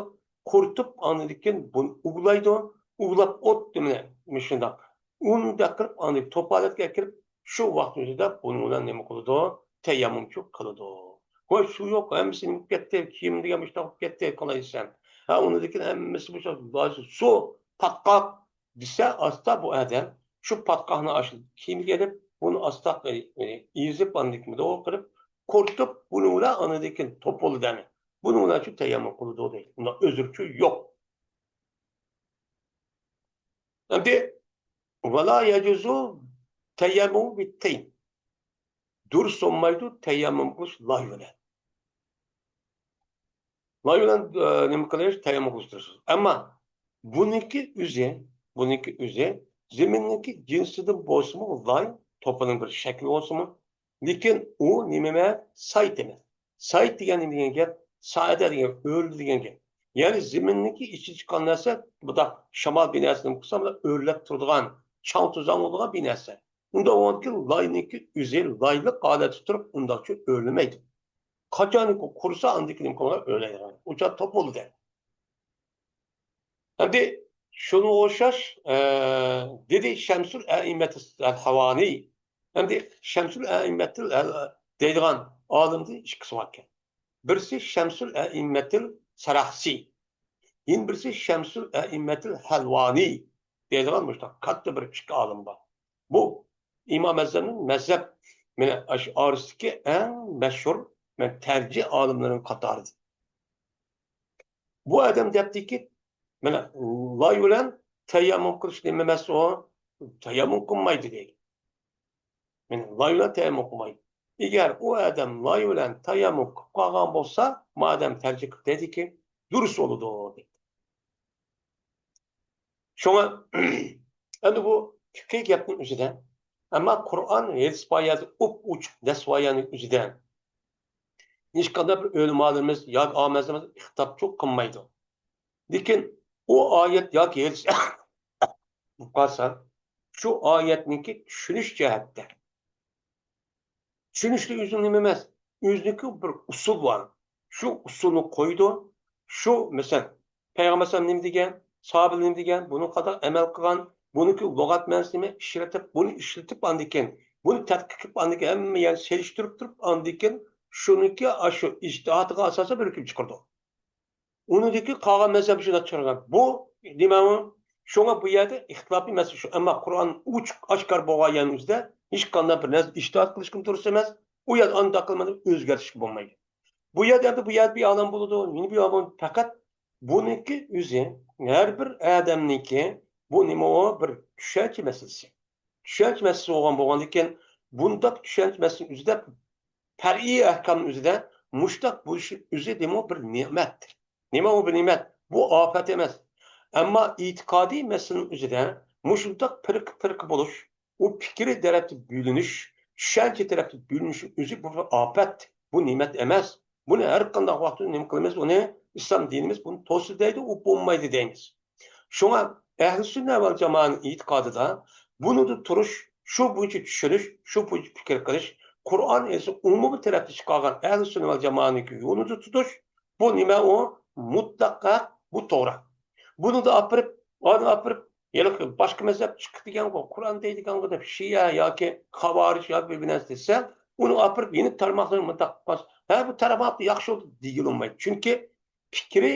قۇرۇتۇپ، ئاندىن كېيىن بۇنى ئۇۋىلايدۇ. ئۇۋىلاپ ئوتتى مانا مۇشۇنداق. ئۇنداق قىلىپ، ئاندىن توپالەتكە ئەكىرىپ، شۇ ۋاقىت ئۆزىدە بۇنىڭ بىلەن نېمە قىلىدۇ؟ تەيەممۇمچۇ قىلىدۇ. ۋاي، سۇ يوق، ھەممىسى نېمە بولۇپ كەتتى، كىيىم دېگەن مۇشۇنداق بولۇپ كەتتى، قالايسەن. ھە، ئۇنىڭدىن كېيىن ھەممىسى بوشاپ، سۇ پاتقاق دېسە، ئاستا بۇ ئادەم شۇ پاتقاقنى ئاشۇ كىيىمگە ئېلىپ، بۇنى ئاستا ئېزىپ، ئاندىن كېيىن مۇنداق قىلىپ، قۇرۇتۇپ، بۇنى بىلەن ئاندىن كېيىن توپىلىدۇ. بۇنىڭ بىلەن شۇ تەيەممۇم قىلىدۇ دەيدۇ. بۇنداق ئۆزرىچۇ يوق. ئەمدى، ۋەلا يەجۇزۇ تەيەممۇم بىتتىن. دۇرۇس بولمايدۇ تەيەممۇم قىلىش لاي بىلەن. لاي بىلەن، ئە، نېمە قىلىش؟ تەيەممۇم قىلىش دۇرۇس. ئەمما بۇنىڭكى ئۆزى، بۇنىڭكى ئۆزى زېمىننىڭكى جىنسىدىن بولسىمۇ، لاي توپىنىڭ بىر شەكلى بولسىمۇ، لېكىن ئۇ نېمە ئەمەس؟ سايت ئەمەس. سايت دېگەن نېمە دېگەن گەپ؟ سائىدە دېگەن، ئۆرلىدى دېگەن گەپ. يەنى زېمىننىڭكى ئىچىدىن چىققان نەرسە، بۇنداق شامال بىر نەرسىنى قىلسا، بۇنداق ئۆرلەپ تۇرىدىغان، چاڭ-توزان بولىدىغان بىر نەرسە. ئۇنداق بولغاندىكىن لاينىڭكى ئۆزى لايلىق ھالەتتە تۇرۇپ، ئۇنداقچە ئۆرلىمەيدۇ. قاچانكى قۇرۇسا، ئاندىن كېيىن نېمە قىلىدۇ؟ ئۆرلەيدىغان. ئۇ چاغ توپىلىدى. ئەمدى شۇنىڭغا ئوخشاش، ئە، دېدى شەمسۇل ئەئىممەتىل ھەلۋانى. ئەمدى شەمسۇل ئەئىممەتىل ھەل-، دەيدىغان ئالىمدىن ئىككىسى باركەن. بىرسى شەمسۇل ئەئىممەتىل سەرەخسى، يەنە بىرسى شەمسۇل ئەئىممەتىل ھەلۋانى دەيدىغان مۇشۇنداق كاتتا بىر ئىككى ئالىم بار. بۇ ئىمام ئەزەمنىڭ مەزھەپ، مانا، ئاشۇ ئارىسىدىكى ئەڭ مەشھۇر، مانا، تەرجىھ ئالىملىرىنىڭ قاتارىدا. بۇ ئادەم دەپتىكى، مانا، لاي بىلەن تەيەممۇم قىلىش نېمە ئەمەس ئۇ؟ تەيەممۇم قىلمايدۇ دەيدۇ. مانا، لاي بىلەن تەيەممۇم قىلمايدۇ. ئەگەر ئۇ ئادەم لاي بىلەن تەيەممۇم قىلىپ قالغان بولسا، مادەم تەرجىھ قىلىپ دەيدىكى، دۇرۇس بولىدۇ دەيدۇ. شۇڭا، ئەمدى بۇ پىقھىي گەپنىڭ ئۆزىدە، ئەمما قۇرئان، ھەدىس بار يەردە، ئوپئوچۇق نەس بار يەرنىڭ ئۆزىدە ھېچقانداق بىر ئۆلىمالىرىمىز ياكى ئالىملىرىمىز ئىختىلاپچۇ قىلمايدۇ. لېكىن ئۇ ئايەت ياكى ھەدىس قالسا، شۇ ئايەتنىڭكى چۈشىنىش جەھەتتە، چۈشىنىشتە ئۆزىنىڭ نېمە ئەمەس، ئۆزىنىڭكى بىر ئۇسۇل بار. شۇ ئۇسۇلنى قويىدۇ. شۇ، مەسىلەن، پەيغەمبەر ئەلەيھىسسالام نېمە دېگەن، ساھابىلەر نېمە دېگەن، بۇنىڭغا قانداق ئەمەل قىلغان، بۇنىڭكى لۇغەت مەنىسى نېمە، ئىشلىتىپ، بۇنى ئىشلىتىپ، ئاندىن كېيىن بۇنى تەتقىق قىلىپ، ئاندىن كېيىن ھەممە يەرنى سېلىشتۇرۇپ تۇرۇپ، ئاندىن كېيىن شۇنىڭكى، ئاشۇ ئىجتىھاتىغا ئاساسەن بىر ھۆكۈم چىقىرىدۇ. ئۇنىڭدىكى قالغان مەزھەپ شۇنداق چىقارغان. بۇ نېمە ئۇ؟ شۇڭا بۇ يەردە ئىختىلاپىي مەسىلە شۇ. ئەمما قۇرئان ئوچۇق ئاشكارا بولغان يەرنىڭ ئۆزىدە ھېچقانداق بىر نەرسە ئىجتىھات قىلىشقىمۇ دۇرۇس ئەمەس. ئۇ يەردە ئانداق قىلما دەپ ئۆزگەرتىشكە بولمايدۇ. بۇ يەردە ئەمدى بۇ يەردە بىر ئالەم بولىدۇ، يەنە بىر ئالەم بولىدۇ. پەقەت بۇنىڭكى ئۆزى، ھەر بىر ئادەمنىڭكى بۇ نېمە ئۇ؟ بىر چۈشەنچە مەسىلىسى. چۈشەنچە مەسىلىسى بولغان، بولغاندىكىن، بۇنداق چۈشەنچە مەسىلىنىڭ ئۆزىدە، پەرئىي ئەھكامنىڭ ئۆزىدە مۇشتاق بولۇشنىڭ ئۆزى نېمە ئۇ؟ بىر نېمەت. نېمە ئۇ بىر نېمەت؟ بۇ ئاپەت ئەمەس. ئەمما ئېتىقادىي مەسىلىنىڭ ئۆزىدە مۇشۇنداق پىرقە-پىرقە بولۇش، ئۇ پىكرى تەرەپتە بۆلۈنۈش، چۈشەنچە تەرەپتە بۆلۈنۈشنىڭ ئۆزى بۇ بىر ئاپەت، بۇ نېمەت ئەمەس. بۇنى ھەر قانداق ۋاقىتتا نېمە قىلىمىز؟ ئۇنى ئىسلام دىنىمىز بۇنى توسىدۇ دەيدۇ، ئۇ بولمايدۇ دەيمىز. شۇڭا ئەھلى سۈننە ۋەل جامائەنىڭ ئېتىقادىدا بۇنىڭدا تۇرۇش، شۇ بويىچە چۈشىنىش، شۇ بويىچە پىكىر قىلىش، قۇرئان ھەدىسنى ئومۇمىي تەرەپتە چىقارغان ئەھلى سۈننە ۋەل جامائەنىڭكى يولىدا تۇتۇش، بۇ نېمە ئۇ؟ مۇتلەق ھەق، بۇ توغرا. بۇنىڭدا ئاپىرىپ، ئانى ئاپىرىپ، ھېلىقى باشقا مەزھەپ چىقتى دېگەنغۇ، قۇرئان دەيدىغانغۇ دەپ شىئە ياكى خاۋارىج ياكى بىر نەرسە دېسە، ئۇنى ئاپىرىپ يەنە تارماقلىرىنى مۇنداق قىلىپ قالسا، ھە، بۇ تارماق ياخشى بولدى دېگىلى بولمايدۇ. چۈنكى پىكرى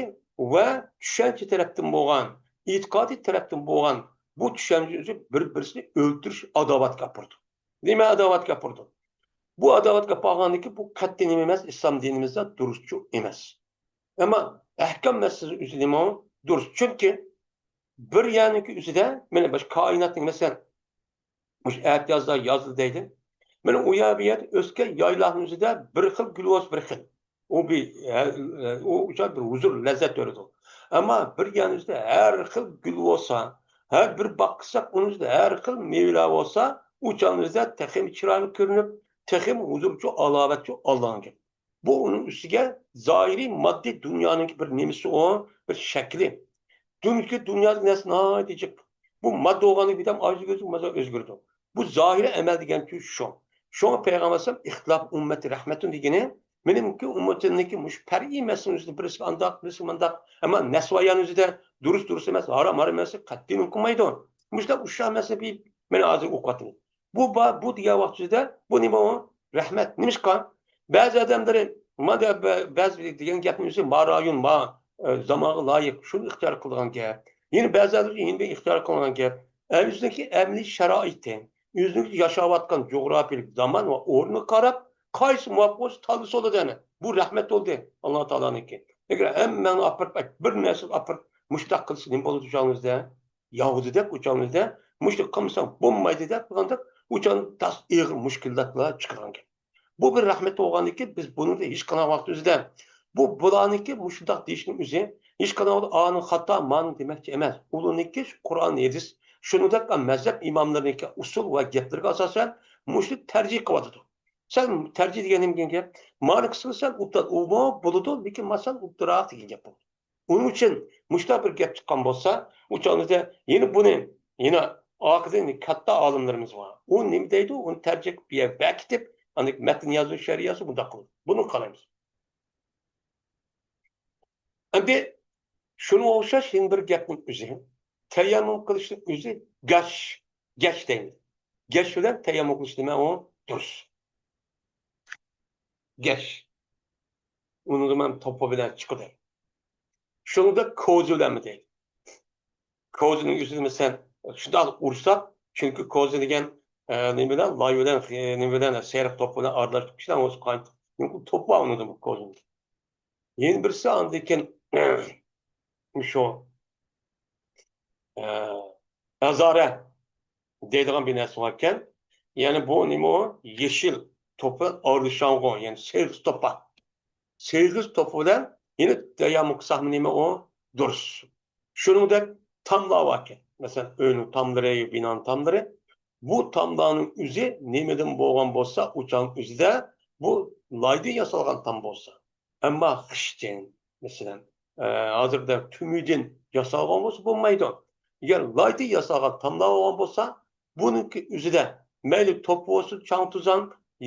ۋە چۈشەنچە تەرەپتىن بولغان، ئېتىقادىي تەرەپتىن بولغان بۇ چۈشەنچە ئۆزى بىر-بىرسىنى ئۆلتۈرۈش، ئاداۋەتكە ئاپىرىدۇ. نېمە ئاداۋەتكە ئاپىرىدۇ؟ بۇ ئاداۋەتكە ئاپارغاندىكىن بۇ قەتئىي نېمە ئەمەس، ئىسلام دىنىمىزدا دۇرۇسچۇ ئەمەس. ئەمما ئەھكام مەسىلىسى ئۆزى نېمە ئۇ؟ دۇرۇس. چۈنكى بىر يەرنىڭكى ئۆزىدە، مانا مۇشۇ كائىناتنىڭ، مەسىلەن، مۇشۇ ئەتىيازدا يازدا دەيلى. مانا ئۇ يەر، بۇ يەردە ئۆسكەن يايلاقنىڭ ئۆزىدە بىر خىل گۈل بولسا بىر خىل. ئۇ بىر، ئۇ ئۇچان بىر ھۇزۇر، لەززەت بېرىدۇ. ئەمما بىر يەرنىڭ ئۆزىدە ھەر خىل گۈل بولسا، ھەر بىر باغ قىلساق، ئۇنىڭ ئۆزىدە ھەر خىل مېۋىلەر بولسا، ئۇ چاغنىڭ ئۆزىدە تېخىمۇ چىرايلىق كۆرۈنۈپ، تېخىمۇ ھۇزۇرچۇ، ھالاۋەتچۇ ئالىدىغان گەپ. بۇ ئۇنىڭ ئۈستىگە زاھىرىي ماددىي دۇنيانىڭكى بىر نېمىسى ئۇ، بىر شەكلى. دۇنيا، دۇنيادىكى نەرسە ناھايىتى جىق. بۇ ماددا بولغاندىكىن بىردەم ئايرىلىپ ئۆزگىرىدۇ. بۇ زاھىرىي ئەمەل دېگەن سۆز شۇ. شۇڭا پەيغەمبەر ئەلەيھىسسالام ئىختىلاف ئۈممەتى رەھمەتۇن دېگىنى، مېنىڭكى ئۈممىتىمنىڭكى مۇشۇ پەرئىي مەسىلىنىڭ ئۆزىدە بىرسى ئانداق، بىرسى مۇنداق. ئەمما نەسۋايانىڭ ئۆزىدە دۇرۇس، دۇرۇس ئەمەس، ھارام، ھارام ئەمەس، قەتئىي مۇمكىن بولمايدۇ. مۇشۇنداق ئۇششاق مەسىلە بىر، مەن ھازىر ئوقۇۋاتىمەن. بۇ بار، بۇ دېگەن ۋاقتىدا بۇ نېمە ئۇ؟ رەھمەت. نېمىشقا؟ بەزى ئادەملىرى، ما دە-، بە-، بەزى دېگەن گەپنىڭ ئۆزى ما رايون، ما، ئە، زامانغا لايىق، شۇنى ئىختىيار قىلىدىغان گەپ. يەنە بەزى ئادەملەر يەنە بىر ئىختىيار قىلىدىغان گەپ. ئە، ئۆزىنىڭكى ئەمەلىي شارائىتى، ئۆزىنىڭكى ياشاۋاتقان جۇغراپىيەلىك زامان ۋە ئورنىغا قاراپ، قايسى مۇۋاپىق بولسا تاللىسا بولىدۇ ئەنە. بۇ رەھمەت بولدى ئاللا تائالانىڭكى. ئەگەر ھەممەڭنى ئاپىرىپ، بىر نەرسىگە ئاپىرىپ، مۇشۇنداق قىلسا نېمە بولىدۇ جانىڭىزدا؟ ياۋىدى دەپ ئۇچانىزدا، مۇشۇنى قىلمىساڭ بولمايدۇ دەپ قىلغاندەك، ئۇچان تاس ئېغىر مۈشكۈلاتلار چىقىدىغان گەپ. بۇ بىر رەھمەت بولغاندىكىن، بىز بۇنى ھېچقانداق ۋاقىت ئۆزىدە، بۇ بۇلارنىڭكى مۇشۇنداق دېيىشنىڭ ئۆزى، ھېچقانداق ۋاقىت ئانىڭ خاتا، مانىڭ دېمەكچى ئەمەس. ئۇلارنىڭكى شۇ قۇرئان، ھەدىس، شۇنىڭدەك مەزھەپ ئىماملىرىنىڭكى ئۇسۇل ۋە گەپلىرىگە ئاساسەن مۇشۇنى تەرجىھ قىلىۋاتىدۇ. سەن تەرجىھ دېگەن نېمە دېگەن گەپ؟ مانا قىلسىڭىز سەن ئوبدان، ئۇمۇ بولىدۇ، لېكىن مانا سەن ئوبدانراق دېگەن گەپ بولىدۇ. ئۇنىڭ ئۈچۈن مۇشۇنداق بىر گەپ چىققان بولسا، ئۇ چاغدا يەنە بۇنى، يەنە ئارقىدىن كاتتا ئالىملىرىمىز بار. ئۇ نېمە دەيدۇ؟ ئۇنى تەرجىمە قىلىپ بۇ يەرگە بەكىتىپ، ئاندىن مەتن يازىدۇ، شەرھ يازىدۇ، بۇنداق قىلىدۇ. بۇنى قارايمىز. ئەمدى شۇنىڭغا ئوخشاش يەنە بىر گەپنىڭ ئۆزى، تەيەممۇم قىلىشنىڭ ئۆزى گەش، گەش دەيمىز. گەش بىلەن تەيەممۇم قىلىش نېمە ئۇ؟ دۇرۇس. گەش. ئۇنىڭدا مەن توپا بىلەن چىقىدۇ. شۇنىڭدەك كوزا بىلەنمۇ دەيدۇ. كوزىنىڭ ئۆزىنى مەسىلەن شۇنداق ئۇرساق، چۈنكى كوزا دېگەن، ئە، نېمە بىلەن، لاي بىلەن، ئە، نېمە بىلەن، سېرىق توپا بىلەن ئارىلاشتۇرۇپ كېلىدۇ، ئۇنىڭ ئۆزى قان-، چۈنكى توپا ئۇنىڭدا بۇ كوزىنىڭ. يەنە بىرسى ئاندىن كېيىن شۇ، ئە، ھازارە دەيدىغان بىر نەرسە باركەن. يەنى بۇ نېمە ئۇ؟ يېشىل توپا ئارىلىشىدىغان، يەنى سېغىز توپا. سېغىز توپا بىلەن يەنە تەيەممۇم قىلساقمۇ نېمە ئۇ؟ دۇرۇس. شۇنىڭدەك تاملار باركەن. مەسىلەن، ئۆينىڭ تاملىرى، بىنانىڭ تاملىرى. بۇ تاملارنىڭ ئۆزى نېمىدىن بولغان بولسا، ئۇ چاغنىڭ ئۆزىدە بۇ لايدىن ياسالغان تام بولسا. ئەمما خىشتىن، مەسىلەن، ئە، ھازىرقىدەك تۈمۈدىن ياسالغان بولسا بولمايدۇ. ئەگەر لايدىن ياسالغان تاملار بولغان بولسا، بۇنىڭكى ئۆزىدە مەيلى توپا بولسۇن، چاڭ-توزان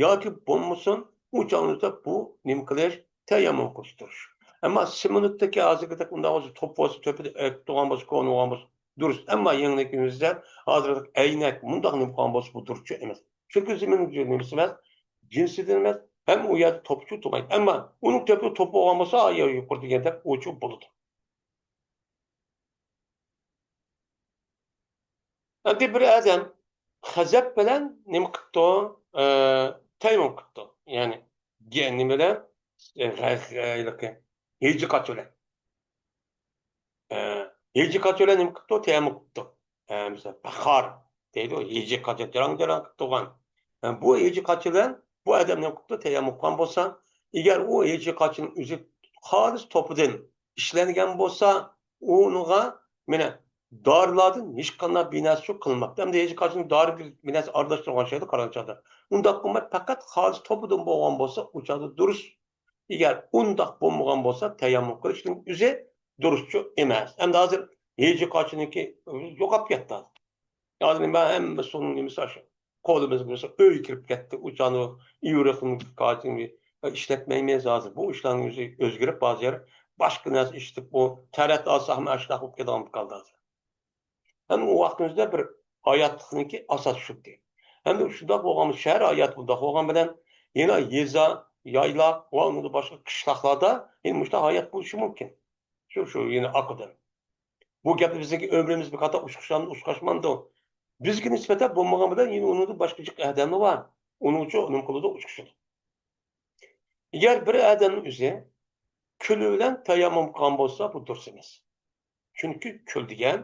ياكى بولمىسۇن، ئۇ چاغنىڭدا بۇ نېمە قىلىش؟ تەيەممۇم قىلىش دۇرۇس. ئەمما سېمونتتىكى ھازىرقىدەك ئۇنداق بولسا، توپا بولسا، تۆپىدە ئۆتۈپ تۇرغان بولسا، كونا بولغان بولسا، دۇرۇس. ئەمما يېڭىدىكى ئۆزىدە ھازىرقىدەك ئەينەك مۇنداق نېمە قىلغان بولسا، بۇ دۇرۇسچۇ ئەمەس. چۈنكى زېمىننىڭ نېمىسى ئەمەس، جىنسىدىن ئەمەس، ھەم ئۇ يەردە توپچۇ تۇرمايدۇ. ئەمما ئۇنىڭ تۆپىدە توپا بولغان بولسا، يا يۇقىرىدا دېگەندەك ئۇچۇ بولىدۇ. ئەمدى بىر ئادەم خەزەپ بىلەن نېمە قىپتۇ؟ ئە، تەيەممۇم قىپتۇ. يەنى، گە-، نېمە بىلەن؟ ئە، غە-، غە-، ھېلىقى ھىجى قاچا بىلەن. ئە، ھىجى قاچا بىلەن نېمە قىپتۇ؟ تەيەممۇم قىپتۇ. ئە، مىسال، پاخار دەيدۇ، ھىجى قاچا جاراڭ-جاراڭ قىلىپ تۇرغان. ئە، بۇ ھىجى قاچا بىلەن بۇ ئادەم نېمە قىپتۇ؟ تەيەممۇم قىلغان بولسا، ئەگەر ئۇ ھىجى قاچىنىڭ ئۆزى خالىس توپىدىن ئىشلەنگەن بولسا، ئۇنىڭغا، مانا، دارىلاردىن ھېچقانداق بىر نەرسە قىلماپتۇ. ئەمدى ھېچ قاچان دارى بىر، بىر نەرسە ئارىلاشتۇرغان شەيدە قارىغان چاغدا. ئۇنداق قىلماي، پەقەت خالىس توپىدىن بولغان بولسا، ئۇ چاغدا دۇرۇس. ئەگەر ئۇنداق بولمىغان بولسا، تەيەممۇم قىلىشنىڭ ئۆزى دۇرۇسچۇ ئەمەس. ئەمدى ھازىر ھېجى قاچىنىڭكى يوقاپ كەتتى ھازىر. ھازىر نېمە، ھەممە سۇنىڭ نېمىسى ئاشۇ. قولىمىزغا مىسال ئۆي كىرىپ كەتتى، ئۇ چاغدا ئىۋرىقنىڭ كاچىنى ئىشلەتمەيمىز ھازىر. بۇ ئىشلارنىڭ ئۆزى ئۆزگىرىپ، ھازىر باشقا نەرسە ئىشلىتىپ، بۇ تەرەت ئالساقمۇ ئاشۇنداق بولۇپ كېتىدىغان بولۇپ قالدى ھازىر. ھەم ئۇ ۋاقتىمىزدا بىر ھاياتلىقنىڭكى ئاساس شۇدى. ھەم شۇنداق بولغان شەھەر ھاياتى بۇنداق بولغان بىلەن، يەنە يېزا، يايلاق ۋە ئۇنىڭدىن باشقا قىشلاقلاردا يەنە مۇشۇنداق ھايات بولۇشى مۇمكىن. شۇ، شۇ يەنە ئاقىدىن. بۇ گەپنى بىزنىڭكى ئۆمرىمىز بىر قاتار ئۇچقۇچلارمۇ ئۇچقاشمامدۇ؟ بىزگە نىسبەتەن بولمىغان بىلەن يەنە ئۇنىڭدىن باشقا جىق ئادەملەر بار. ئۇنىڭ ئۈچۈن نېمە قىلىدۇ؟ ئۇچقۇچىدۇ. ئەگەر بىر ئادەمنىڭ ئۆزى كۈلى بىلەن تەيەممۇم قىلغان بولسا، بۇ دۇرۇس ئەمەس. چۈنكى كۈل دېگەن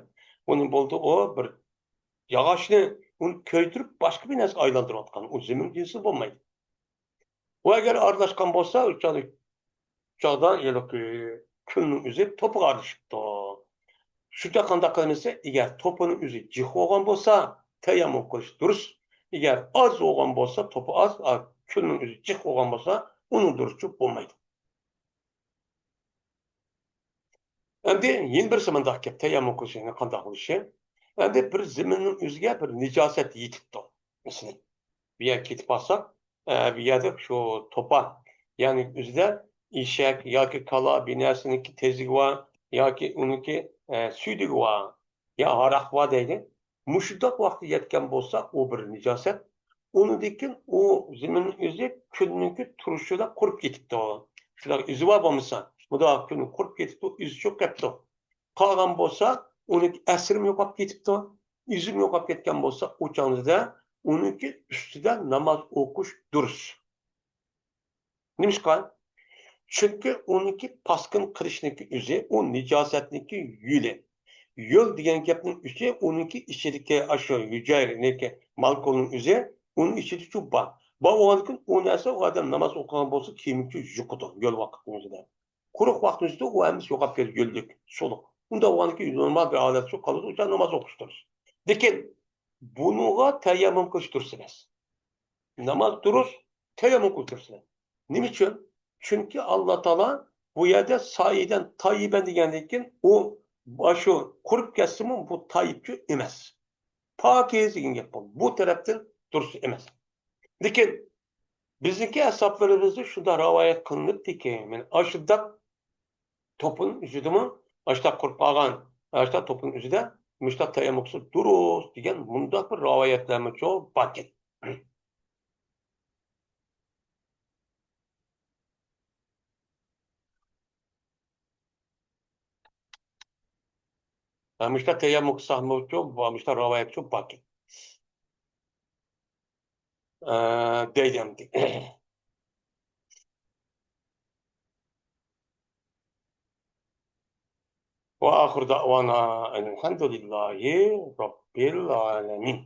ئۇنى بولدى، ئۇ بىر ياغاچنى، ئۇنى كۆيدۈرۈپ، باشقا بىر نەرسىگە ئايلاندۇرۇۋاتقان. ئۇ زېمىن جىنسى بولمايدۇ. ئۇ ئەگەر ئارىلاشقان بولسا، ئۇ چاغدا، چاغدا ھېلىقى كۈلنىڭ ئۆزى توپىغا ئارىلىشىپتۇ. شۇنچە قانداق قىلىمىز؟ ئەگەر توپىنىڭ ئۆزى جىق بولغان بولسا، تەيەممۇم قىلىش دۇرۇس. ئەگەر ئاز بولغان بولسا، توپى ئاز، ئا، كۈلنىڭ ئۆزى جىق بولغان بولسا، ئۇنىڭ دۇرۇسى بولمايدۇ. ئەمدى يەنە بىرسى مۇنداق گەپ، تەيەممۇم قىلىشنىڭ قانداق بولۇشى. ئەمدى بىر زېمىننىڭ ئۆزىگە بىر نىجاسەت يېتىپتۇ. مەسىلەن، بۇ يەرگە كېتىپ قالساق، ئە، بۇ يەردە شۇ توپا، يەنى ئۆزىدە ئېشەك ياكى كالا بىر نەرسىنىڭكى تېزىگى بار، ياكى ئۇنىڭكى، ئە، سۈيدۈكى بار، يا ھاراق بار دەيلى. مۇشۇنداق ۋاقىتقا يەتكەن بولسا، ئۇ بىر نىجاسەت. ئۇنىڭدىن كېيىن ئۇ زېمىننىڭ ئۆزى كۈلنىڭكى تۇرۇشىدا قۇرۇپ كېتىپتۇ. شۇنداق ئىزى بار بولمىسا، مۇنداق كۈلنىڭ قۇرۇپ كېتىپتۇ، ئىزى چۈشۈپ قېپتۇ. قالغان بولسا، ئۇنىڭكى ئەسىرىمۇ يوقاپ كېتىپتۇ. ئىزىمۇ يوقاپ كەتكەن بولسا، ئۇ چاغدا ئۇنىڭكى ئۈستىدە ناماز ئوقۇش دۇرۇس. نېمىشقا؟ چۈنكى ئۇنىڭكى پاسكىن قىلىشنىڭكى ئۆزى، ئۇ نىجاسەتنىڭكى يۆلى. يۆل دېگەن گەپنىڭ ئۆزى، ئۇنىڭكى ئىچىدىكى ئاشۇ ھۈجەيرىنىڭكى مالكۇلنىڭ ئۆزى، ئۇنىڭ ئىچىدە شۇ بار. بار بولغاندىكىن ئۇ نەرسە، ئۇ ئادەم ناماز ئوقۇغان بولسا، كىيىمى يۇقىدۇ، يۆل ۋاقىتنىڭ ئۆزىدە. قۇرۇق ۋاقىتنىڭ ئۆزىدە ئۇ ھەممىسى يوقاپ كېتىدۇ، يۆللۈك، سۇلۇق. ئۇنداق بولغاندىكىن نورمال بىر ھالەتتە شۇ قالىدۇ، ئۇ چاغ ناماز ئوقۇش دۇرۇس. لېكىن بۇنىڭغا تەيەممۇم قىلىش دۇرۇس ئەمەس. ناماز دۇرۇس، تەيەممۇم قىلىش دۇرۇس ئەمەس. نېمە ئۈچۈن؟ چۈنكى ئاللا تائالا بۇ يەردە سائىدەن تايىبەن دېگەندىن كېيىن، ئۇ شۇ قۇرۇپ كەتسىمۇ، بۇ تايىبچۇ ئەمەس. پاكىز دېگەن گەپ بۇ. بۇ تەرەپتىن دۇرۇس ئەمەس. لېكىن بىزنىڭكى ئەسھابلىرىمىزدا شۇنداق رىۋايەت قىلىنىپتىكى، مانا ئاشۇنداق توپىنىڭ ئۆزىدىمۇ، ئاشۇنداق قۇرۇپ قالغان، ئاشۇنداق توپىنىڭ ئۆزىدە مۇشۇنداق تەيەممۇم قىلسا دۇرۇس دېگەن مۇنداق بىر رىۋايەتلەرمۇچۇ باركەن. ھە، مۇشۇنداق تەيەممۇم قىلساقمۇچۇ، مۇشۇنداق رىۋايەتچۇ باركەن. ئە، دەيدۇ ئەمدى. وآخر دعوانا أن الحمد لله رب العالمين.